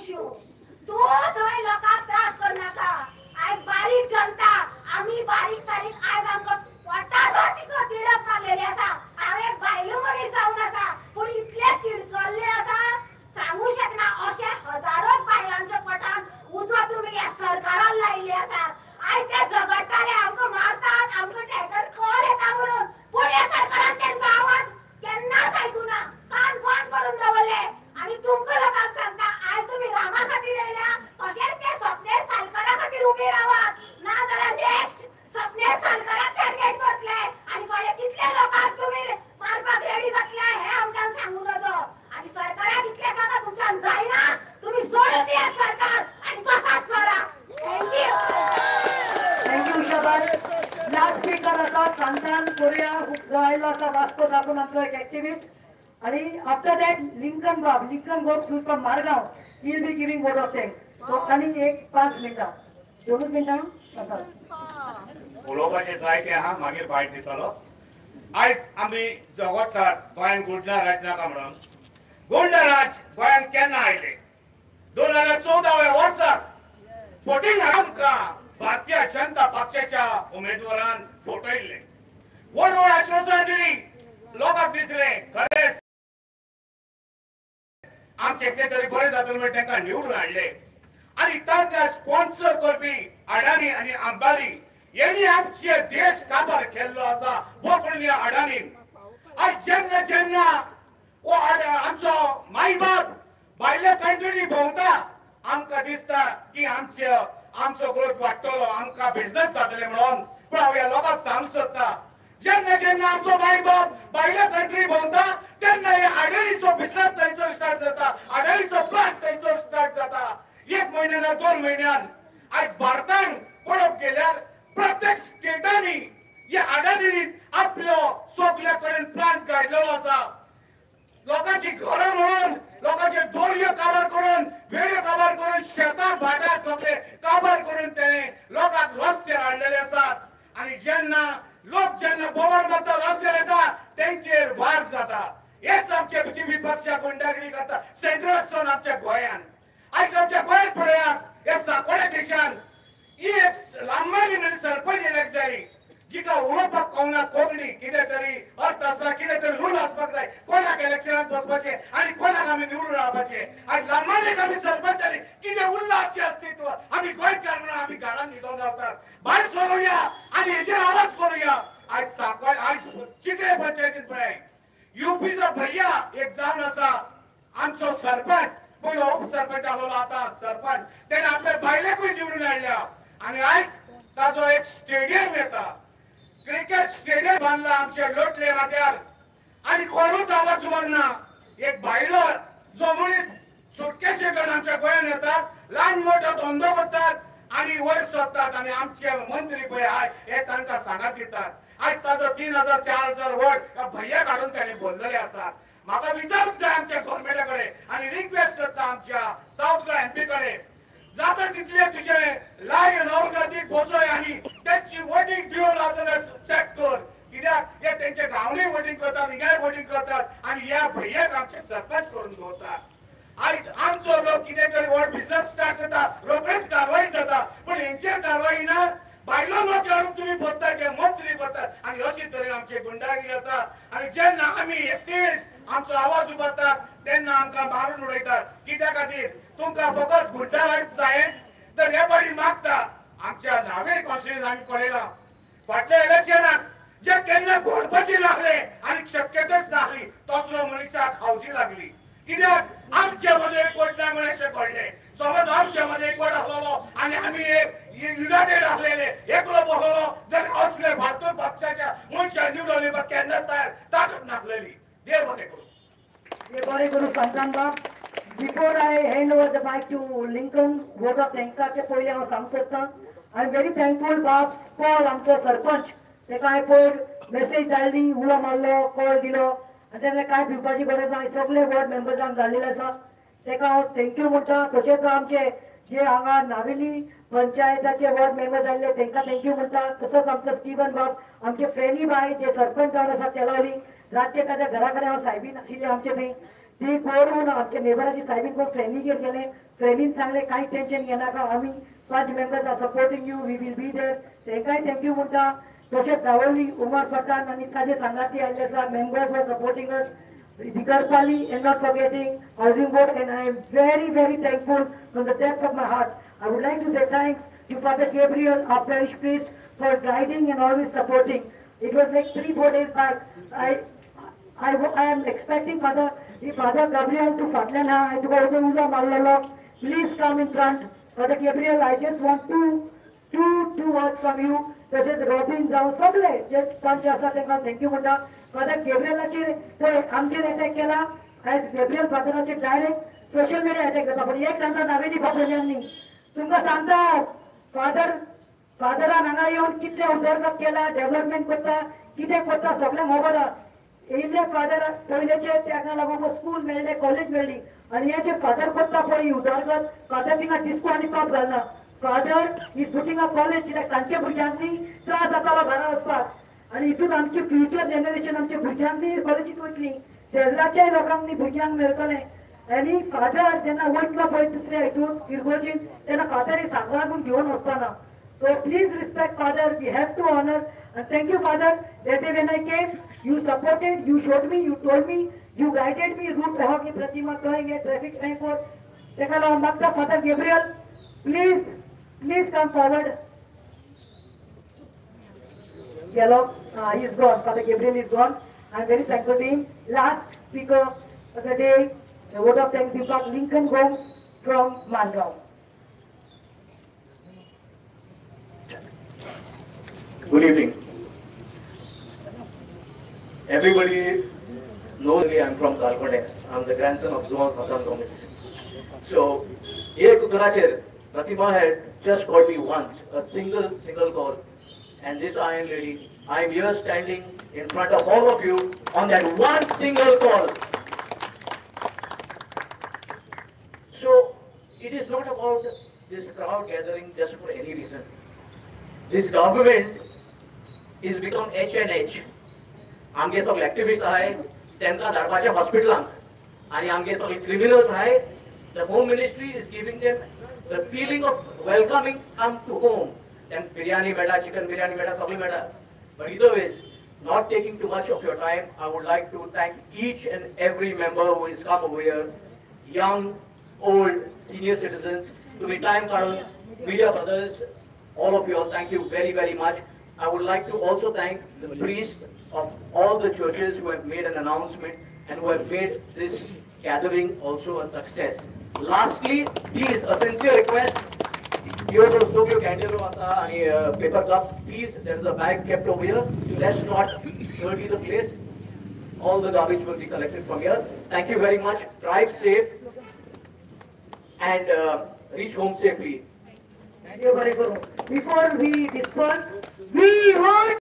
इश्यू. तूं थंय लोकांक त्रास करनाका. आयज बारीक जनता आमी बारीक सारीक आयज आमकां पोटाचो तिडक मारलेली आसा. हांव एक बायलो मनीस जावन आसा पूण इतले तिडकल्ले आसा सांगू शकना. अशे हजारो बायलांच्या पोटान उजो तुमी ह्या सरकारान लायिल्ले आसा. आयज ते झगडटाले आमकां मारतात आमकां ट्रॅक्टर कॉल येता म्हणून, पूण ह्या सरकारान तेंचो आवाज केन्नाच आयकुना, कान बंद करून दवरले. आनी तुमकां लोकांक सांगता आयज तुमी रामा खातीर येयल्या तशेंच ते स्वप्नेश सालकारा खातीर उबे रावात, नाजाल्यार नेक्स्ट स्वप्नेश सालकाराक टार्गेट करतले आनी फाल्यां कितले लोकांक तुमी मारपाक रेडी जातले हें आमकां सांगू नजो. आनी सरकाराक इतलें सांगा तुमच्यान जायना तुमी सोडून दियात सरकार आनी बसात घरा. Thank you. Thank you उषाबाय. Last speaker आसा सांतान कोरिया जो आयलो आसा वास्को साकून आमचो एक एक्टिविस्ट. आणि आफ्टर that Lincoln बाब, Lincoln Gomes who's from Margao, he will be giving vote of thanks. So आनी एक 5 मिनटां 2 मिनटां उलोवपाचें जायतें आहा, मागीर भायट दितलो. आयज आमी जगोतात गोंयान गुंडा राज नाका म्हणून. गुंडा राज गोंयान केन्ना आयले? 2014 वर्साक 14 आमकां भारतीय जनता पक्षाच्या उमेदवारान फटयल्ले. व्हड व्हड आश्वासनां दिली, लोकांक दिसलें खरेंच आमचें कितें तरी बरें जातलें म्हणून तांकां निवडून हाडले. आनी तांकां स्पॉन्सर करपी अडानी आनी अंबानी यांनी आमचे देश काबार केल्लो आसा. बोकडी अडानी आयज जेन्ना जेन्ना हो आमचो मायबाप भायल्या कंट्रीनी भोंवता आमकां दिसता की आमचे आमचो ग्रोथ वाडटलो, आमकां बिजनस जातले म्हणून. पूण हांव ह्या लोकांक सांगूंक सोदता जेन्ना जेन्ना आमचो मायबाप भायल्या कंट्री भोंवता तेन्ना ह्या अडानीचो बिजनस थंयसर स्टार्ट जाता, अडानीचो प्लांट थंयसर स्टार्ट जाता. 1 म्हयन्यान 2 म्हयन्यान आयज भारतान पळोवंक गेल्यार प्रत्येक स्टेटांनी ह्या अडानीन आपलो सगल्या कडेन प्लांट काडलेलो आसा. लोकांची घरां म्हणून लोकांचे दोरयो काबार करून, वेड्यो काबार करून, शेतां भाटां सगळे काबार करून तेणे लोकांक रस्त्यार हाडलेले आसात. आनी जेन्ना लोक जेन्ना बोवाळ मारता रस्त्यार येता तेंचेर वार जाता. हेच आमचे बीजेपी पक्षा गुंडागिरी करता सेंट्रल आमच्या गोंयान. आयज आमच्या गोंयांत पळयात ह्या साकोड्या देशान ही एक लांबानी म्हणजे सरपंच इलेक्ट जाली जिका उलोवपाक कळना कोंकणी, कितें तरी अर्थ आसपाक, कितें तरी रूल आसपाक जाय कोणाक इलेक्शनाक बसपाचें आनी कोणाक आमी निवडून रावपाचें. आयज लांबानीक आमी सरपंच जाली कितें उरलां आमचें अस्तित्व? आमी गोंयकार म्हणून आमी घरान न्हिदोन रावतात. भायर सरुया आनी हेचेर आवाज करुया. आयज साकोड आयज चिखले पंचायतीन पळय युपीचो भैया एक जावन आसा आमचो सरपंच, पयलो उपसरपंच आसलो आतां सरपंच, तेणे आपल्या बायलेकूय निवडून हाडल्या. आनी आयज ताजो एक स्टेडियम येता, क्रिकेट स्टेडियम बांदला आमच्या लोटले माथ्यार आनी कोणूच आवाज उबारना. एक बायलो जो मनीस सुटकेशे घेवन आमच्या गोंयान येतात, ल्हान मोठो धंदो करतात आनी वयर सरतात आनी आमचे मंत्री पळय आय हे तांकां सांगात दितात. आयज ताजो 3000 4000 वोट भैयाक हाडून ताणें भरलेले आसा. म्हाका विचारूंक जाय आमच्या गव्हर्मेंटा कडेन आनी रिक्वेस्ट करता आमच्या सावथ गोवा एमपी कडेन, जाता तितले तुजे लाय राहुल गांधी बसय आनी तेंची वोटींग ड्युअल आसा जाल्यार चॅक कर. कित्याक हे तेंच्या गांवनी वोटींग करतात, हिंगाय वोटींग करतात आनी ह्या भैयाक आमचे सरपंच करून दवरतात. आयज आमचो लोक कितें तरी व्हड बिजनस स्टार्ट करता, रोखडीच कारवाई जाता, पूण हेंचेर कारवाई ना. बायलो लोक हाडून तुमी बसतात, हे मंत्री बसतात आनी अशी तरेन आमची गुंडागिरी जाता. आनी जेन्ना आमी एक्टिविस्ट आमचो आवाज उबारतात तेन्ना आमकां मारून उडयतात. कित्या खातीर? तुमकां फकत गुंडा राज जाय तर हे पाटी मागता. आमच्या नावेली कॉन्स्टिट्युएन्सी आमी पळयलां फाटल्या इलेक्शनाक जे केन्ना घडपाची लागले आनी शक्यताच नासली तसलो मनशाक खावची लागली. कित्याक आमचे मदें एकवट ना म्हण अशें घडलें. समज आमचे मदें एकवट आसलेलो आनी आमी एक युनायटेड आसलेले, एकलो बसलेलो जाल्यार असले फालतू पक्षाच्या मनशां निवडून येवपाक केन्नाच तयार ताकद नासलेली. देव बरें करूं. देव बरें करूं सांतान बाब. Before I hand over the mic to Lincoln, vote of थँक्साचे पयलीं हांव सांगूंक सोदतां, I am very thankful बाब पॉल आमचो सरपंच, ताका हांवें पयर मेसेज धाडली, उलो मारलो, कॉल दिलो आनी तेन्ना कांय भिवपाची गरज ना. सगळे वॉर्ड मेंबर्सांक धाडलेले आसा, ताका हांव thank you म्हणटा. तशेंच आमचे जे हांगा नावेली पंचायताचे वॉर्ड मेंबर जाल्ले तांकां thank you म्हणटा. तसोच आमचो स्टिवन बाब, आमचे फ्रेनी बाय जे सरपंच जावन आसा तेलावली, रातचे ताच्या घरा कडेन हांव सायबीन आशिल्ले आमचे थंय, ती करून आमच्या नेबराची सायबीन कोण फ्रेंडीगेर गेले, फ्रेंडीन सांगले कांय टेन्शन घेनाका, आमी 5 members are supporting you, we will be there. तेंकाय thank you म्हणटा. तशेंच दावोली उमर पठाण आनी ताजे सांगाती आयिल्ले आसा, members were supporting us, Digarpali and not forgetting housing board, and I am very very thankful from the depth of my heart. I would like to say thanks to Father Gabriel, our parish priest, for guiding and always supporting. It was like 3-4 days back. I am expecting Father Gabriel to fatlan ha, I tuka uzo marlolo. Please come in front. Father Gabriel, I just want two words from you. तशेंच Robin जावं सगळे जे पंच आसा तांकां thank you म्हणटा. Father गॅब्रियलाचेर पळय आमचेर एटॅक केला, आयज गॅब्रियल फादराचेर डायरेक्ट सोशल मिडिया एटॅक जाता. पूण एक सांगता नावेली बाबुल्यांनी तुमकां सांगता, फादरान हांगा येवन कितले उदरगत केला, डेव्हलपमेंट करता, कितें करता सगळें खबर आहा. येयल्ले फादर पयलेचे ताका लागून स्कूल मेळ्ळें, कॉलेज मेळ्ळी, आनी हे जे फादर करता पळय उदरगत, फादर थिंगा डिस्को आनी पाप घालना. Father is putting a college कित्याक तांच्या भुरग्यांनी त्रास जातालो घरा वचपाक, आनी हितून आमची फ्युचर जनरेशन आमच्या भुरग्यांनी कॉलेजीत वयतली, शेजराच्याय लोकांनी भुरग्यांक मेळटलें. आनी फादर जेन्ना वयतलो पळय दुसऱ्या हितून इगर्जीन तेन्ना फादर हे सांगला म्हूण घेवन वचपाना. So please respect father, we have to honour. And thank you father, that day when I came you supported, you showed me, you told me, you guided me route हो की प्रतिमा खंय हे ट्रॅफिक खंय फोर. ताका लागून मागता Father Gabriel, please please come forward. Yellow, he is gone. Father Gabriel is gone. I am very thankful to him. Last speaker of the day, the vote of thanks Deepak Lincoln Gomes from Mangaon. Good evening. Everybody knows me, I am from Kalkonde. I am the grandson of Zuan Hasan Gomes. So, here Kukarachir, Pratima had just called me once, a single call. And this iron lady, I am here standing in front of all of you on that one single call. So, it is not about this crowd gathering just for any reason. This government is become H&H. आमगे सगळे activists आहाय तेंका धाडपाचे हॉस्पिटलांक, आनी आमगे सगळे criminals आहाय, the home ministry is giving them the feeling of welcoming come to home. तेंका बिर्याणी मेळटा, चिकन बिर्याणी मेळटा, सगळें मेळटा. But either ways, not taking too much of your time, I would like to thank each and every member who has come over here, young, old, senior citizens, तुम्ही time काडून, media brothers, all of you all, thank you very, very much. I would like to also thank the priests of all the churches who have made an announcement and who have made this gathering also a success. Lastly, please, a sincere request. Here those Tokyo candle and paper cups, please, there is a bag kept over here. Let's not dirty the place. All the garbage will be collected from here. Thank you very much. Drive safe and reach home safely. Thank you very much. Before we disperse, we want